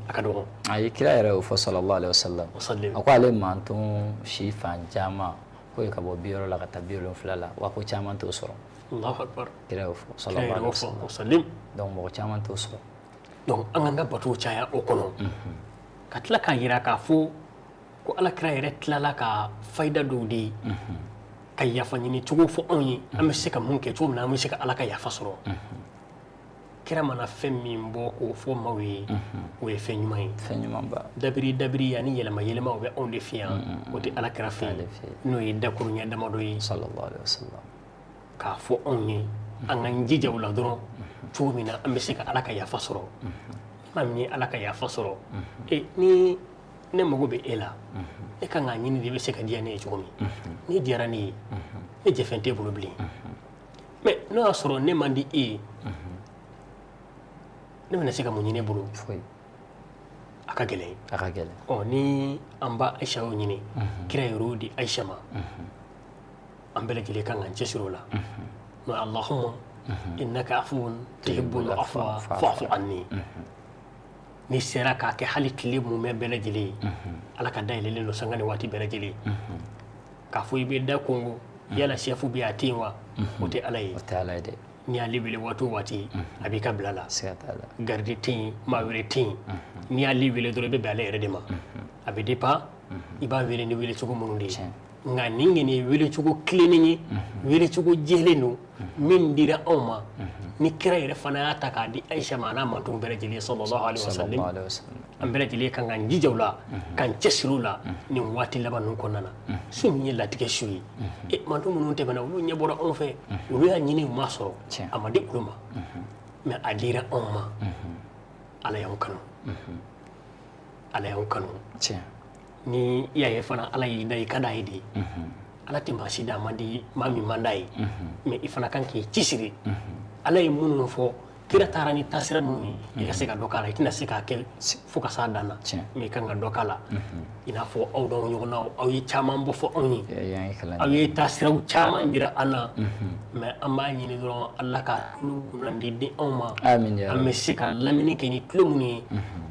a ka dɔgɔn. A ye kira yɛrɛ y'o fɔ, sallallahu alaihi wasallam. A ko ale manton si fan caman k'o ye ka bɔ 60 la ka taa 70 la, wa ko caman t'o sɔrɔ. Allahu akbar. Kira y'o fɔ, sallallahu alaihi wasallam. Donc mɔgɔ caman t'o sɔrɔ. Donc an k'an ka batow caya o kɔnɔ. Ka tila k'a jira k'a fɔ ko Ala kira yɛrɛ tilala ka fayida dɔw di, ka yafa ɲini cogo fɔ anw ye, an bɛ se ka mun kɛ cogo min na an bɛ se ka Ala ka yafa sɔrɔ. Kira mana fɛn min bɔ k'o fɔ maaw ye, o ye fɛn ɲuman ye. Fɛn ɲumanba. Dabiri dabiri ani yɛlɛma yɛlɛma, o bɛ anw de fɛ yan, o tɛ Ala kira fɛ yen, n'o ye dakuruɲɛ damadɔ ye. Sallallahu alaihi wasallam. K'a fɔ anw ye, an k'an jija o la dɔrɔn, cogo min na an bɛ se ka Ala ka yafa sɔrɔ. Maa min ye Ala ka yafa sɔrɔ, ni ne mago bɛ e la, ne kan k'a ɲini de, i bɛ se ka diya ne ye cogo min. N'i diyara ne ye, ne jɛfɛn t'e bolo bilen. Mais n'o y'a sɔrɔ ne man di e ye, ne bɛna se ka mun ɲini e bolo? Foyi. A ka gɛlɛn. A ka gɛlɛn. Ɔ, ni an ba Ayisa y'o ɲini, kira yɛrɛ y'o di Ayisa ma, an bɛɛ lajɛlen kan k'an cɛsiri o la. N'o ye Allahumma innaka afuwun tuhibbul afwa fa'fu anni. N'i sera k'a kɛ hali tile mumɛ bɛɛ lajɛlen ye, Ala ka dayɛlɛlen don sanga ni waati bɛɛ lajɛlen. K'a fɔ i bɛ da kongo, yala sɛfu bɛ yen, a tɛ yen wa? O tɛ Ala ye. O tɛ Ala ye dɛ. N'i y'ale wele waati o waati, a b'i ka bila la. Siga t'a la. Garidi tɛ yen, maa wɛrɛ tɛ yen. N'i y'ale wele dɔrɔn, i bɛ bɛn ale yɛrɛ de ma. A bɛ dépend i b'a wele ni wele cogo minnu de ye. Nka nin kɔni ye wele cogo tilennen ye, wele cogo jɛlen don, min dira anw ma, ni kira yɛrɛ fana y'a ta k'a di Ayisa ma, a n'a mantonw bɛɛ lajɛlen, sallallahu alaihi wasallam. An bɛɛ lajɛlen kan k'an jija o la, k'an cɛsiri o la nin waati laban ninnu kɔnɔna na. Su min ye latigɛ su ye, manton minnu tɛmɛna, olu ɲɛ bɔra anw fɛ, olu y'a ɲini, u m'a sɔrɔ, a ma di olu ma, mais a dira anw ma. Ala y'anw kanu. Ala y'anw kanu. Ni i y'a ye fana, Ala y'i da, i ka d'a ye de. Ala tɛ maa si da man di maa min man d'a ye, mais i fana kan k'i cɛsiri. Ala ye minnu fɔ, kira taara ni taasira minnu ye, i ka se ka dɔ k'a la. I tɛna se k'a kɛ fo ka s'a dan na, mais i kan ka dɔ k'a la. I n'a fɔ aw dɔw ɲɔgɔnnaw, aw ye caman bɔ fɔ anw ye, aw ye taasiraw caman jira an na, mais an b'a ɲini dɔrɔn Ala ka tulo kunnandi di anw ma, an bɛ se ka lamɛnni kɛ ni tulo minnu ye,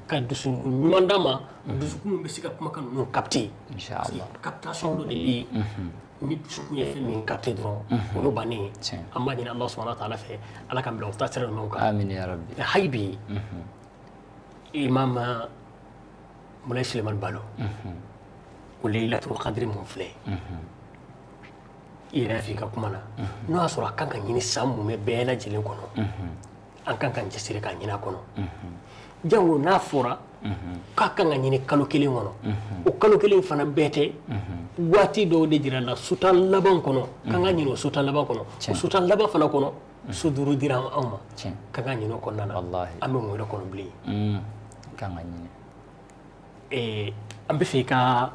ka dusu ɲuman d'an ma, dusukun min bɛ se ka kumakan ninnu capter. Inchallah. Captation dɔ de bɛ yen, ni dusukun ye fɛn min capter dɔrɔn, o y'o bannen ye. An b'a ɲini Allah subhanahu wa ta'ala fɛ, Ala k'an bila o taasira ninnu kan. Amin ya Rabbi. Hali bi, Imam Mulayi Sulemani Balo, o Laylatul Qadri mun filɛ, i yɛrɛ f'i ka kuma na, n'o y'a sɔrɔ a kan ka ɲini san mumɛ bɛɛ lajɛlen kɔnɔ, an kan k'an cɛsiri k'a ɲini a kɔnɔ. Jango n'a fɔra k'a kan ka ɲini kalo kelen kɔnɔ, o kalo kelen fana bɛɛ tɛ, waati dɔw de jira la su tan laban kɔnɔ, k'an ka ɲini o su tan laban kɔnɔ. O su tan laban fana kɔnɔ, su 5 dira anw ma, k'an ka ɲini o kɔnɔna na. An bɛ mun wɛrɛ kɔnɔ bilen? K'an ka ɲini. An bɛ fɛ i ka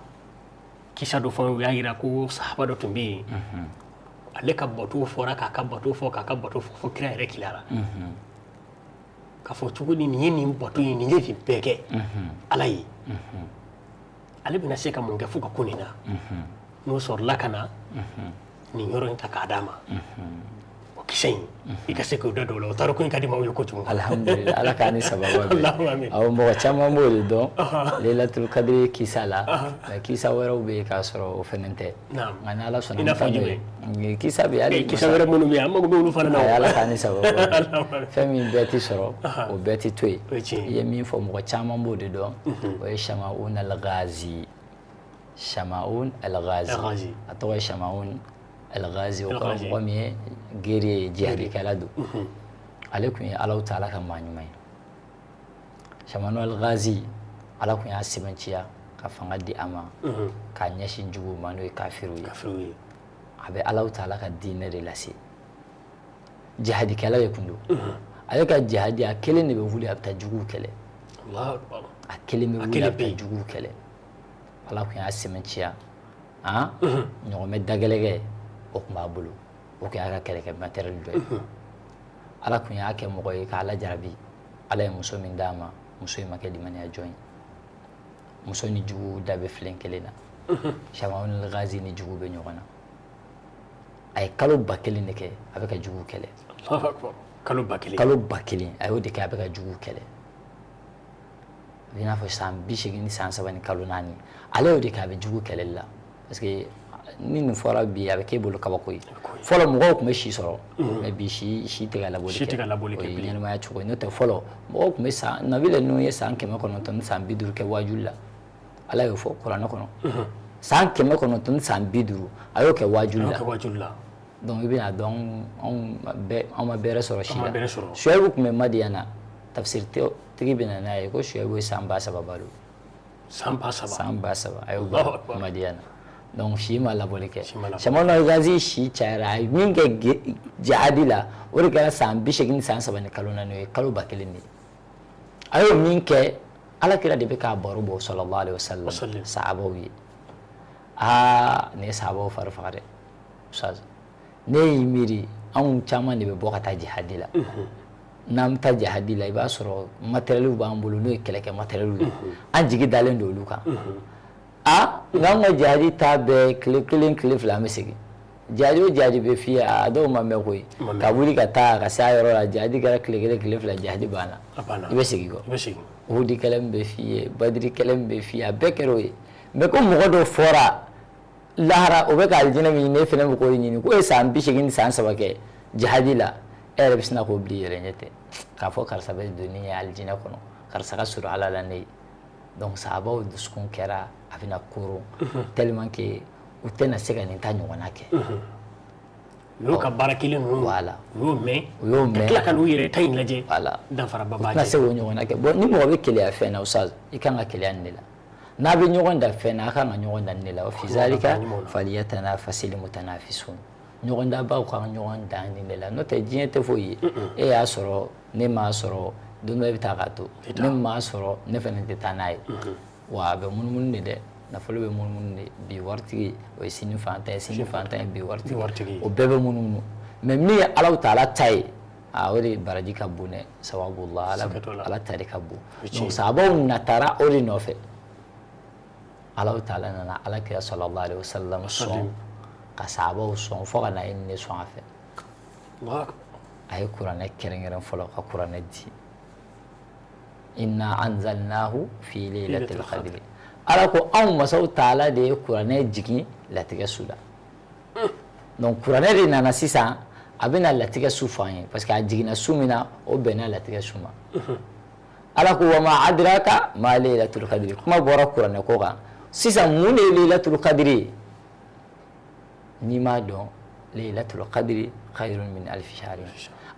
kisa dɔ fɔ, u y'a jira ko sahaba dɔ tun bɛ yen, ale ka bato fɔra, k'a ka bato fɔ, k'a ka bato fɔ, fo kira yɛrɛ kilara. K'a fɔ cogo di nin ye nin bato ye, nin ye nin bɛɛ kɛ Ala ye, ale bɛna se ka mun kɛ fo ka kun nin na? N'o sɔrɔla ka na nin yɔrɔ in ta k'a d'a ma, o Kisa in, i ka se k'o da don o la. O tariku in ka di maaw ye kojugu. Alhamdulillah, Ala k'an ni sababa bɛn. Awɔ, mɔgɔ caman b'o de dɔn Laylatul Qadri kisa la, mais kisa wɛrɛw bɛ yen k'a sɔrɔ o fɛnɛ tɛ. Nka ni Ala sɔnna, I n'a fɔ jumɛn? Kisa bɛ yen hali kisa wɛrɛ minnu bɛ yen, an mago bɛ olu fana na. Ala k'an ni sababa bɛn. Fɛn min bɛɛ tɛ sɔrɔ, o bɛɛ tɛ to yen. I ye min fɔ, mɔgɔ caman b'o de dɔn. O ye Samaun al-Ghazi. Samaun al-Ghazi, a tɔgɔ ye Samaun al-Ghazi. O kɔrɔ mɔgɔ min ye guerrier ye, jihadikɛla don. Ale tun ye Alahu taala ka maa ɲuman ye. Samaun al-Ghazi, Ala tun y'a sɛbɛntiya ka fanga di a ma k'a ɲɛsin juguw ma, n'o ye kafiriw ye. A bɛ Alahu taala ka diinɛ de lase. Jihadikɛla de tun don. Ale ka jihadi, a kelen de bɛ wuli, a bɛ taa juguw kɛlɛ. A kelen bɛ wuli, a bɛ taa juguw kɛlɛ. Ala tun y'a sɛmɛntiya, ɲɔgɔmɛ dagɛlɛkɛ o tun b'a bolo, o tun y'a ka kɛlɛkɛ matériel dɔ ye. Ala tun y'a kɛ mɔgɔ ye k'a lajarabi. Ala ye muso min d'a ma, muso in ma kɛ limaniya jɔn ye. Muso ni jugu da bɛ filen kelen na. Samaun al-Ghazi ni jugu bɛ ɲɔgɔn na. A ye kalo 1000 de kɛ, a bɛ ka jugu kɛlɛ. Kalo 1000. Kalo 1000, a y'o de kɛ, a bɛ ka jugu kɛlɛ. A bɛ i n'a fɔ san 83 ni san 3 ni kalo 4, ale y'o de kɛ, a bɛ jugu kɛlɛli la. Parce que ni nin fɔra bi, a bɛ k'e bolo kabako ye. Fɔlɔ mɔgɔw tun bɛ si sɔrɔ, mais bi si tɛ ka labɔli kɛ. O ye ɲɛnamaya cogo ye. N'o tɛ fɔlɔ mɔgɔw tun bɛ san, nabila ninnu ye san 900 ni san 50 kɛ waajuli la. Ala y'o fɔ kuranɛ kɔnɔ. San 900 ni san 50, a y'o kɛ waajuli la. Donc i bɛna dɔn, anw ma bɛrɛ sɔrɔ si la. Suwayibu tun bɛ Madiyana, tafsir tigi bɛ na n'a ye ko Suwayibu ye san 3000 balo. San 3000. San 3000, a y'o balo Madiyana. Donc si ma labɔli kɛ. Samaun al-Ghazi si cayara. A ye min kɛ jihadi la, o de kɛra san 80 ni san 3 ni kalo 4, o ye kalo 1000 de ye. A y'o min kɛ, Ala kira de bɛ k'a baro bɔ sallallahu alaihi wasallam sahabaw ye. Aa, nin ye sahabaw fari faga dɛ. Ustaz, ne y'i miiri, anw caman de bɛ bɔ ka taa jihadi la. N'an bɛ taa jihadi la, i b'a sɔrɔ matériel b'an bolo, n'o ye kɛlɛkɛ matériel ye. An jigi dalen don olu kan. Aa, nka anw ka jihadi ta bɛɛ tile 1, tile 2, an bɛ segin. Jihadi o jihadi bɛ f'i ye, a dɔw ma mɛn koyi. Ka wuli ka taa ka se a yɔrɔ la, jihadi kɛra tile 1, tile 2, jihadi banna. I bɛ segin kɔ. Uhudi kɛlɛ min bɛ f'i ye, Badiri kɛlɛ min bɛ f'i ye, a bɛɛ kɛra o ye. Mais ko mɔgɔ dɔ fɔra lahara, o bɛ ka alijinɛ min ɲini, e fana bɛ k'o ɲini, k'o ye san 80 ni san 3 kɛ jihadi la, e yɛrɛ bɛ sin k'o bila i yɛrɛ ɲɛ tɛ k'a fɔ karisa bɛ don ni ye alijinɛ kɔnɔ, karisa ka surun Ala la ne ye. Donc sahabaw dusukun kɛra a bɛna koron tellement que u tɛna se ka nin ta ɲɔgɔnna kɛ. U y'o ka baara kelen ninnu, voilà, u y'o mɛn, u y'o mɛn, ka tila ka n'u yɛrɛ ta in lajɛ, voilà, danfaraba b'a cɛ. U tɛna se k'o ɲɔgɔnna kɛ. Bon, ni mɔgɔ bɛ keleya fɛn na, Ustaz, i kan ka keleya nin de la. N'a bɛ ɲɔgɔn da fɛn na, a kan ka ɲɔgɔn da nin de la. Wa fi zalika falyatanafasil mutanafisun. Ɲɔgɔn dabaw ka ɲɔgɔn dan nin de la. N'o tɛ diɲɛ tɛ foyi ye. E y'a sɔrɔ, ne m'a sɔrɔ, don dɔ e bɛ taa k'a to. Ne m'a sɔrɔ, ne fana tɛ taa n'a ye. Wa a bɛ munumunu de dɛ. Nafolo bɛ munumunu de. Bi waritigi, o ye sini fantan ye, sini fantan ye bi waritigi. O bɛɛ bɛ munumunu. Mais min ye Alahu taala ta ye, aa, o de baraji ka bon dɛ. Sawabullah, Ala ta de ka bon. Donc sahabaw natara o de nɔfɛ. Alahu taala nana Ala kira sallallahu alaihi wasallam sɔn ka sahabaw sɔn fo ka na e ni ne sɔn a fɛ. A ye kuranɛ kɛrɛnkɛrɛn fɔlɔ ka kuranɛ di. Inna anzalnahu fi laylatil qadri. Ala ko anw masaw taala de ye kuranɛ jigin latigɛ su la. Donc kuranɛ de nana sisan, a bɛna latigɛ su fɔ an ye, parce que a jiginna su min na, o bɛnna latigɛ su ma. Ala ko wa ma adraka ma laylatul qadri. Kuma bɔra kuranɛ ko kan. Sisan mun de ye laylatul qadri ye? N'i m'a dɔn, laylatul qadri khayrun min alfi shahrin.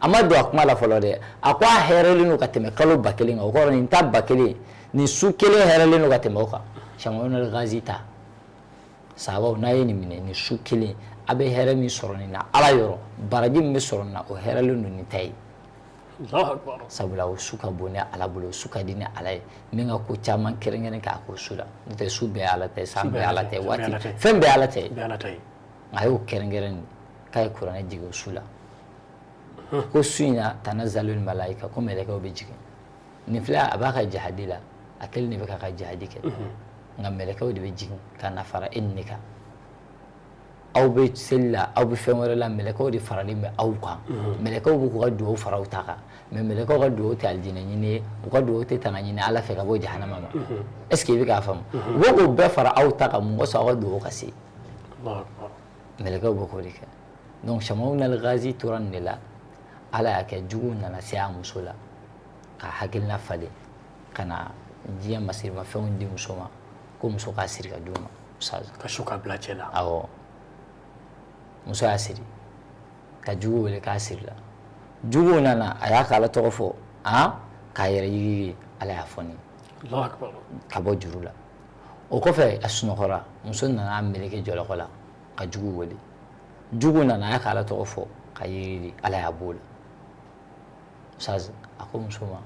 A ma don a kuma la fɔlɔ dɛ. A ko a hɛrɛlen don ka tɛmɛ kalo 1000 kan. O kɔrɔ nin ta 1000, nin su kelen hɛrɛlen don ka tɛmɛ o kan. Samaun al-Ghazi ta. Sahabaw, n'a ye nin minɛ, nin su kelen, a bɛ hɛrɛ min sɔrɔ nin na Ala yɔrɔ, baraji min bɛ sɔrɔ nin na, o hɛrɛlen don nin ta ye. Sabula o su ka bon ni Ala bolo, o su ka di ni Ala ye. Min ka ko caman kɛrɛnkɛrɛn k'a ko su la. N'o tɛ su bɛɛ Ala ta ye, san bɛɛ Ala ta ye, waati fɛn bɛɛ Ala ta ye. A y'o kɛrɛnkɛrɛn de k'a ye kuranɛ jigin o su la. Ko su in na, tanazzalul malaika, ko mɛlɛkɛw bɛ jigin. Nin filɛ, a b'a ka jihadi la, a kelen de bɛ k'a ka jihadi kɛ. Nka mɛlɛkɛw de bɛ jigin ka na fara e ni ne kan. Aw bɛ seli la, aw bɛ fɛn wɛrɛ la, mɛlɛkɛw de faralen bɛ aw kan. Mɛlɛkɛw b'u k'u ka dugawu fara aw ta kan, mais mɛlɛkɛw ka dugawu tɛ alijinɛ ɲini ye, u ka dugawu tɛ tanga ɲini Ala fɛ ka bɔ jahanama ma. Est ce que i bɛ k'a faamu? U bɛ k'o bɛɛ fara aw ta kan, mun kosɔn aw ka dugawu ka se? Mɛlɛkɛw bɛ k'o de kɛ. Donc Shamawuna al-Ghazi tora nin de la. Ala y'a kɛ juguw nana se a muso la ka hakilina falen ka na diɲɛ masirimafɛnw di muso ma, ko muso k'a siri ka d'u ma. Ka su ka bila cɛ la. Awɔ, muso y'a siri ka jugu wele k'a sirila. Juguw nana, a y'a ka Ala tɔgɔ fɔ, k'a yɛrɛ yigiyigi, Ala y'a fɔ nin ka bɔ juru la. O kɔfɛ a sunɔgɔra, muso nana a meleke jɔlɔkɔ la ka jugu wele. Jugu nana, a y'a ka Ala tɔgɔ fɔ ka yigiyigi, Ala y'a b'o la. Ustaz, a ko muso ma,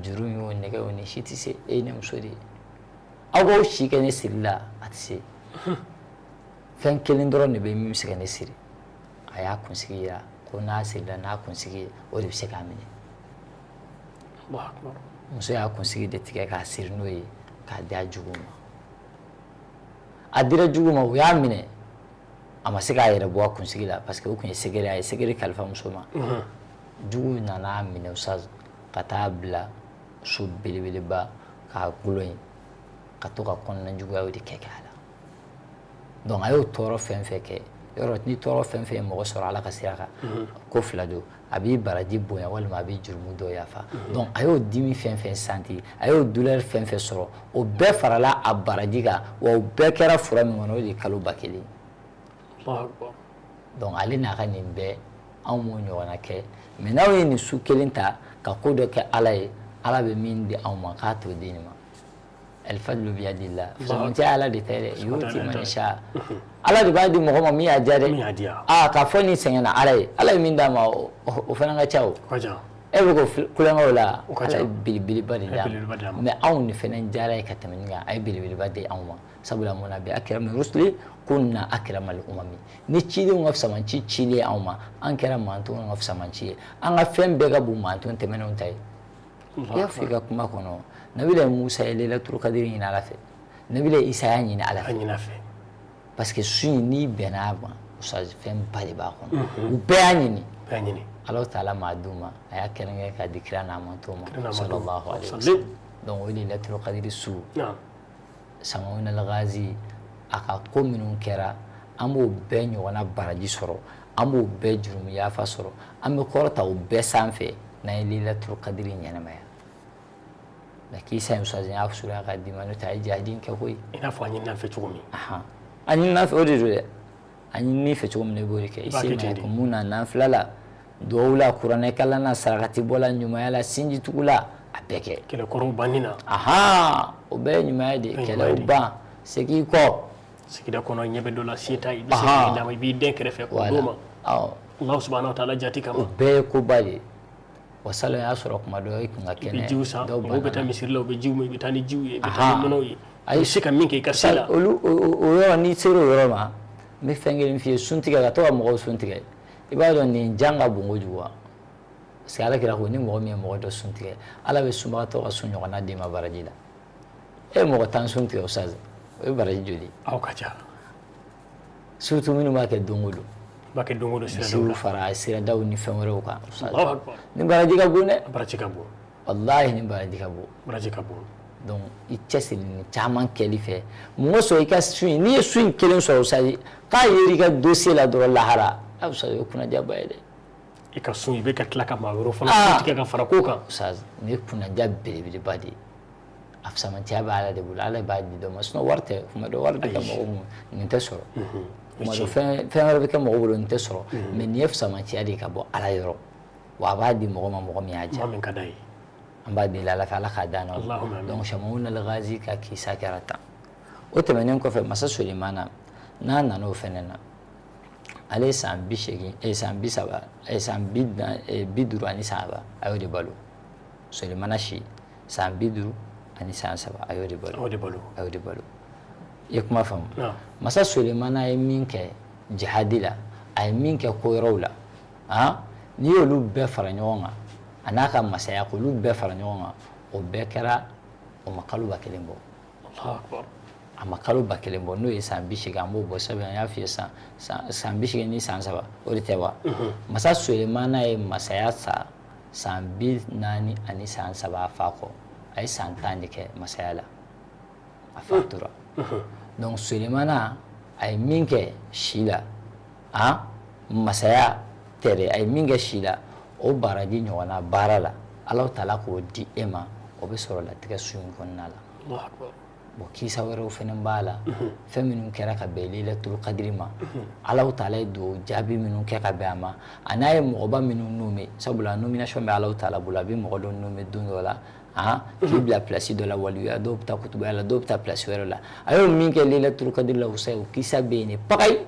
juru in y'o nɛgɛ o ni si tɛ se, e ye ne muso de ye, aw b'aw si kɛ ne siri la, a tɛ se. Fɛn kelen dɔrɔn de bɛ min bɛ se ka ne siri. A y'a kunsigi yira ko n'a sirila n'a kunsigi ye, o de bɛ se k'a minɛ. Muso y'a kunsigi de tigɛ k'a siri n'o ye k'a di a jugu ma. A dira jugu ma, u y'a minɛ, a ma se k'a yɛrɛ bɔ a kunsigi la parce que o tun ye secret, a ye secret kalifa muso ma. Jugu nana minɛ Ustaz, ka taa bila so belebeleba k'a gulon yen, ka to ka kɔnɔna juguyaw de kɛ k'a la. Donc a y'o tɔɔrɔ fɛn fɛn kɛ, yɔrɔ ni tɔɔrɔ fɛn fɛn ye mɔgɔ sɔrɔ Ala ka sira kan, ko fila don, a b'i baraji bonya walima a b'i jurumu dɔ yafa. Donc a y'o dimi fɛn fɛn santi, a y'o douleur fɛn fɛn sɔrɔ, o bɛɛ farala a baraji kan, wa o bɛɛ kɛra fura min kɔnɔ, o de ye kalo 1000. Donc ale n'a ka nin bɛɛ, anw m'o ɲɔgɔnna kɛ. Mais n'aw ye nin su kelen ta ka ko dɔ kɛ Ala ye, Ala bɛ min di anw ma k'a t'o di nin ma. Alfadlu biyadillah, fisamantiya Ala de tɛ dɛ, yuti man yasha, Ala de b'a di mɔgɔ ma min y'a diya dɛ. Aa, k'a fɔ nin sɛgɛnna Ala ye, Ala ye min d'a ma, o fana ka ca o. E bɛ k'o kulonkɛ o la, Ala ye belebeleba de d'a ma. Mais anw de fana diyara ye ka tɛmɛ nin kan, a ye belebeleba di anw ma. Sabula mun na? Bi akrami rusuli kunna akramal umami, ni cidenw ka fisamanci cilen anw ma, an kɛra mantonw ka fisamanci ye, an ka fɛn bɛɛ ka bon manton tɛmɛnenw ta ye. I y'a fɔ i ka kuma kɔnɔ, Nabila Musa ye Laylatul Qadr ɲini Ala fɛ, Nabila Isa y'a ɲini Ala fɛ, parce que su in n'i bɛnna a ma, Ustaz, fɛnba de b'a kɔnɔ. U bɛɛ y'a ɲini, Ala taala m'a d'u ma, a y'a kɛrɛnkɛrɛn k'a di kira n'a manton ma, sallallahu alayhi wa sallam. Donc o de ye Laylatul Qadr su. Samawuna al-Ghazi a ka ko minnu kɛra, an b'o bɛɛ ɲɔgɔnna baraji sɔrɔ, an b'o bɛɛ jurumu yafa sɔrɔ, an bɛ kɔrɔta o bɛɛ sanfɛ n'an ye Laylatul Qadr ɲɛnamaya. Mais kisa in, Ustaz, n y'a surunya k'a d'i ma, n'o tɛ a ye jihadi kɛ koyi. I n'a fɔ a ɲinina fɛ cogo min. A ɲinina fɛ, o de don dɛ. A ɲinini fɛ cogo min na, i b'o de kɛ. I se ma ko mun na, nafila la, duwawu la, kuranɛ kalan na, sarakati bɔ la, ɲumanya la, sinji tugu la, a bɛɛ kɛ. Kɛlɛkɔrɔw banni na. O bɛɛ ye ɲumanya de ye. Kɛlɛw ban, segin i kɔ. Sigida kɔnɔ ɲɛ bɛ dɔ la, se t'a ye, i bɛ se k'i d'a ma, i b'i den kɛrɛfɛ k'o d'o ma. Allah subahana wa taala jati kama. O bɛɛ ye koba de ye. Wa salon y'a sɔrɔ kuma dɔ i kun ka kɛnɛ. I bɛ jiw san, mɔgɔw bɛ taa misiri la, u bɛ jiw min, i bɛ taa ni jiw ye, i bɛ taa ni nɔnɔw ye. I bɛ se ka min kɛ i ka se la. Olu o yɔrɔ, n'i sera o yɔrɔ ma, n bɛ fɛn kelen f'i ye, sun tigɛ, ka to ka mɔgɔw sun tigɛ. I b'a dɔn nin jan ka bon kojugu wa? Parce que Ala kira ko ni mɔgɔ min ye mɔgɔ dɔ sun tigɛ, Ala bɛ sunbagatɔ ka sun ɲɔgɔnna d'i ma baraji la. E ye mɔgɔ 10 sun tigɛ, Ustaz, o ye baraji joli? Aw ka ca. Surtout minnu b'a kɛ don o don. B'a kɛ don o don siradaw la. Fara siradaw ni fɛn wɛrɛw kan. Ni baraji ka bon dɛ. Baraji ka bon. Walahi ni baraji ka bon. Baraji ka bon. Donc i cɛsiri ni caman kɛli fɛ. Mɔgɔ sɔrɔ i ka sun in, n'i ye sun in kelen sɔrɔ, Ustaz, k'a yer'i ka dossier la dɔrɔn lahara, a Ustaz, o ye kunnadiyaba ye dɛ. I ka sun, i bɛ ka tila ka maa wɛrɛw fana sun tigɛ ka fara ko kan. Ustaz, nin ye kunnadiya belebeleba de ye. A fisamantiya bɛ Ala de bolo, Ala b'a di dɔ ma. Sinon wari tɛ, kuma dɔ wari bɛ kɛ mɔgɔ mun, nin tɛ sɔrɔ. Kuma dɔ fɛn wɛrɛ bɛ kɛ mɔgɔ bolo, nin tɛ sɔrɔ. Mais nin ye fisamantiya de ye ka bɔ Ala yɔrɔ. Wa a b'a di mɔgɔ ma, mɔgɔ min y'a diya. Mɔgɔ min ka d'a ye. An b'a deli Ala fɛ, Ala k'a d'an ma. Donc Samawuna al-Ghazi ka kisa kɛra tan. O tɛmɛnen kɔfɛ, Masa Sulemana n'a nana o fɛnɛ na, ale ye san 80, san 30, san 53, a y'o de balo. Sulemana si san 53, a y'o de balo. A y'o de balo. I ye kuma faamu? Masa Sulemana ye min kɛ jihadi la, a ye min kɛ ko wɛrɛw la, n'i y'olu bɛɛ fara ɲɔgɔn kan, a n'a ka masaya k'olu bɛɛ fara ɲɔgɔn kan, o bɛɛ kɛra o ma kalo 1000 bɔ. A ma kalo 1000 bɔ, n'o ye san 80, an b'o bɔ sabu an y'a f'i ye san 80 ni san 3, o de tɛ wa? Masa Sulemana ye masaya sa san 40 ani san 3 a fa kɔ. A ye san 10 de kɛ masaya la, a fatura. Donc Sulemana a ye min kɛ si la, masaya tɛ dɛ, a ye min kɛ si la, o baraji ɲɔgɔnna baara la, Alahu taala k'o di e ma, o bɛ sɔrɔ latigɛ su in kɔnɔna la. Bon, kisa wɛrɛw fɛnɛ b'a la, fɛn minnu kɛra ka bɛn Laylatul Qadri ma, Alahu taala ye dugawu jaabi minnu kɛ ka bɛn a ma, a n'a ye mɔgɔba minnu nommé, sabula nomination bɛ Alahu taala bolo, a bɛ mɔgɔ dɔ nommé don dɔ la, k'i bila place dɔ la, waliyuya, dɔw bɛ taa kutubaya la, dɔw bɛ taa place wɛrɛ la. A y'o min kɛ Laylatul Qadri la, o kisa bɛ yen pagayi.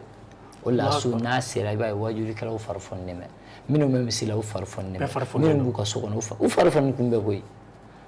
O la su n'a sera, i b'a ye wajulikɛlaw fari fɔnnen bɛ, minnu bɛ misi la u fari fɔnnen bɛ, minnu b'u ka so kɔnɔ u fari fɔnnen kun bɛ koyi.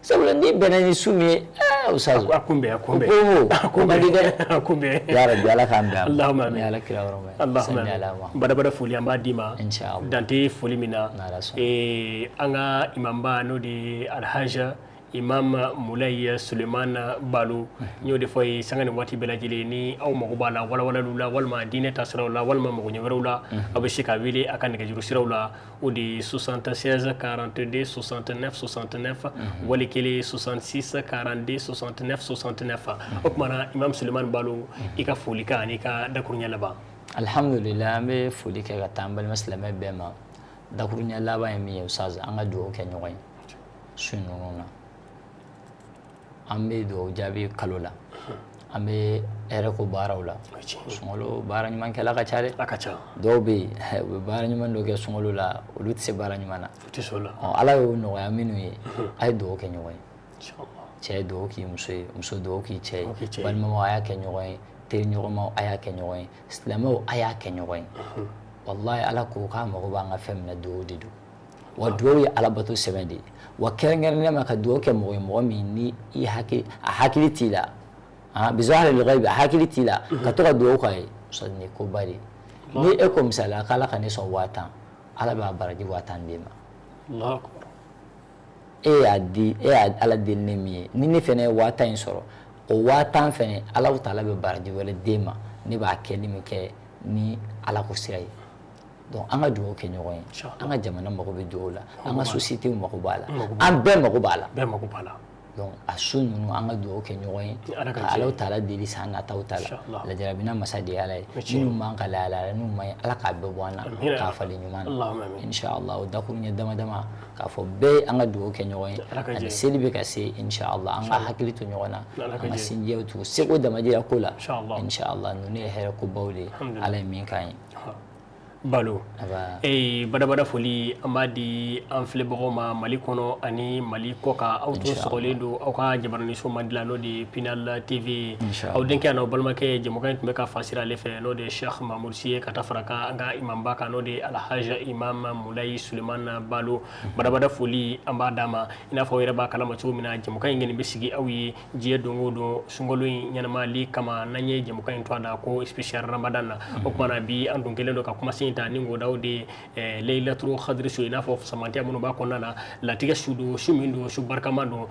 Sabula n'i bɛnna ni su min ye, Ustaz, a kunbɛn, a kunbɛn, a kunbɛn di dɛ, a kunbɛn. Ya Rabbi, Ala k'an bɛn a ma. Allahumma amin. Ni Ala kira yɔrɔ ma. Allahumma amin. Badabada foli an b'a d'i ma. Inshallah. Dan tɛ foli min na. An ka imamba n'o de ye Alhaja Imam Mulayi Sulemana Balo, n y'o de fɔ ye sanga ni waati bɛɛ lajɛlen, ni aw mago b'a la walawalaliw la, walima diinɛ taasiraw la, walima magoɲɛ wɛrɛw la, aw bɛ se ka wele a ka nɛgɛjuru siraw la, o de ye 76 42 69 69 wali kelen 66 42 69 69. O tuma na Imam Sulemani Balo, i ka folikan ani i ka dakuruɲɛ laban. Alhamdulillah, an bɛ foli kɛ ka taa an balima silamɛ bɛɛ ma. Dakuruɲɛ laban ye min ye, Ustaz, an ka dugawu kɛ ɲɔgɔn ye su ninnu na. An bɛ dugawu jaabi kalo la, an bɛ hɛrɛ ko baaraw la. Sunkalo baara ɲumankɛla ka ca dɛ, a ka ca. Dɔw bɛ yen, u bɛ baara ɲuman dɔ kɛ sunkalo la, olu tɛ se baara ɲuman na, u tɛ se o la. Ala y'o nɔgɔya minnu ye, a ye dugawu kɛ ɲɔgɔn ye. Cɛ ye dugawu k'i muso ye, muso dugawu k'i cɛ ye, balimaw a y'a kɛ ɲɔgɔn ye, teriɲɔgɔnmaw a y'a kɛ ɲɔgɔn ye, silamɛw a y'a kɛ ɲɔgɔn ye. Walahi, Ala ko k'a mago b'an ka fɛn min na, dugawu de don. Wa dugawu ye alabato sɛbɛn de ye. Wa kɛrɛnkɛrɛnnenya ma ka dugawu kɛ mɔgɔ ye, mɔgɔ min ni i hakili, a hakili t'i la, bizahiril ghaibi, a hakili t'i la, ka to ka dugawu k'a ye, nin ye koba de ye. Ni e ko misaliya k'Ala ka ne sɔn 10,000, Ala b'a baraji 10,000 d'e ma. E y'a di, e y'a Ala deli ni min ye, ni ne fɛnɛ ye 10,000 in sɔrɔ, o 10,000 fɛnɛ Alahu taala bɛ baraji wɛrɛ d'e ma, ne b'a kɛli min kɛ ni Ala ko sira ye. Donc an ka dugawu kɛ ɲɔgɔn ye, an ka jamana mago bɛ dugawu la, an ka société mago b'a la, an bɛɛ mago b'a la. Bɛɛ mago b'a la. Donc a su ninnu, an ka dugawu kɛ ɲɔgɔn ye, ka Alahu taala deli san nataw ta la. Lajarabina masa de ye Ala ye, minnu b'an ka lahalaya n'u ma ɲi, Ala k'a bɛɛ bɔ an na, k'a falen ɲuman na. Inshallah, o dakuruɲɛ dama dama k'a fɔ bɛɛ an ka dugawu kɛ ɲɔgɔn ye, ani seli bɛ ka se, inshallah, an ka hakili to ɲɔgɔn na, an ka sinjiyaw tugu seko damajira ko la, inshallah. Ninnu ye hɛrɛ kobaw de ye, Ala ye min k'an ye. Balo, badabada foli an b'a di an filɛbagaw ma Mali kɔnɔ ani Mali kɔ kan. Aw tun sɔgɔlen don aw ka jabaraniso mandi la, n'o de ye Pinal TV. Aw denkɛ n'aw balimakɛ, jɛmukan in tun bɛ ka fasira ale fɛ, n'o de ye Cheikh Mahmoud Sy ye, ka taa fara kan an ka imamba kan, n'o de ye Alhaji Imam Mulayi Sulemana Balo. Badabada foli an b'a d'a ma. I n'a fɔ aw yɛrɛ b'a kalama cogo min na, jɛmukan in kɔni bɛ sigi aw ye diɲɛ don o don sunkalo in ɲɛnamayali kama, n'an ye jɛmukan in to a da ko spécial Ramadan na. O tuma na bi an dun kɛlen don ka kumasen ta ni ngodaw de Laylatul Qadri su, i n'a fɔ samantiya minnu b'a kɔnɔna na, latigɛ su don, su min don, su barikama don,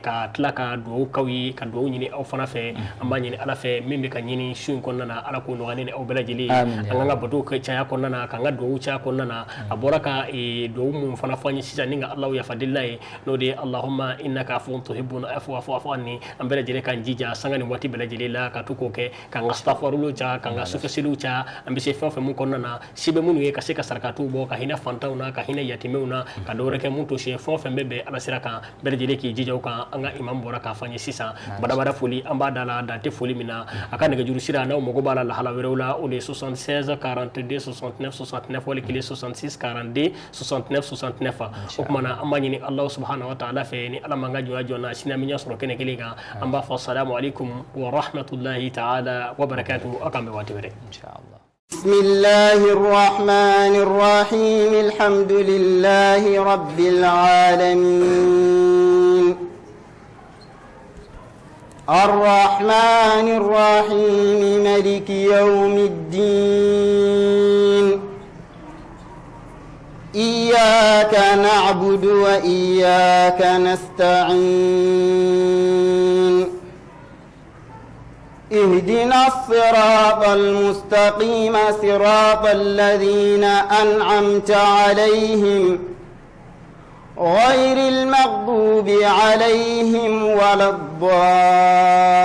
ka tila ka dugawu k'aw ye, ka dugawu ɲini aw fana fɛ. An b'a ɲini Ala fɛ, min bɛ ka ɲini su in kɔnɔna na, Ala k'o nɔgɔya ne ni aw bɛɛ lajɛlen ye. An k'an ka bato kɛ caya kɔnɔna na, k'an ka dugawu caya kɔnɔna na. A bɔra ka dugawu mun fana fɔ an ye sisan, ni ka Alahu yafa delila ye, n'o de ye Allahumma innaka afuwwun tuhibbul afwa fa'fu anni. An bɛɛ lajɛlen k'an jija sanga ni waati bɛɛ lajɛlen la ka to k'o kɛ, k'an ka sitafarulu caya, k'an ka sufɛseliw caya. An bɛ se fɛn o fɛn mun kɔnɔna na, se bɛ minnu ye ka se ka sarakatiw bɔ, ka hinɛ fantanw na, ka hinɛ yatimɛw na, ka dɔwɛrɛ kɛ mun to se, fɛn o fɛn bɛ bɛn Ala sira kan, bɛɛ lajɛlen k'i jija o kan. An ka imam bɔra k'a fɔ an ye sisan. Badabada foli an b'a da la, dan tɛ foli min na. A ka nɛgɛjuru sira, n'aw mago b'a la lahala wɛrɛw la, o de ye 76 42 69 69 wali kelen 66 42 69 69. O tuma na an b'a ɲini Alahu subahana wa taala fɛ, ni Ala m'an ka jɔnya jɔ na, sini an bɛ ɲɛ sɔrɔ kɛnɛ kelen kan. An b'a fɔ salamu aleykum wa rahmatulahi taala wa barakatuhu. Aw k'an bɛn waati wɛrɛ. Inshallah. بسم الله الرحمن الرحيم. الحمد لله رب العالمين. الرحمن الرحيم. ملك يوم الدين. إياك نعبد وإياك نستعين. اهدنا الصراط المستقيم صراط الذين أنعمت عليهم غير المغضوب عليهم ولا الضالين.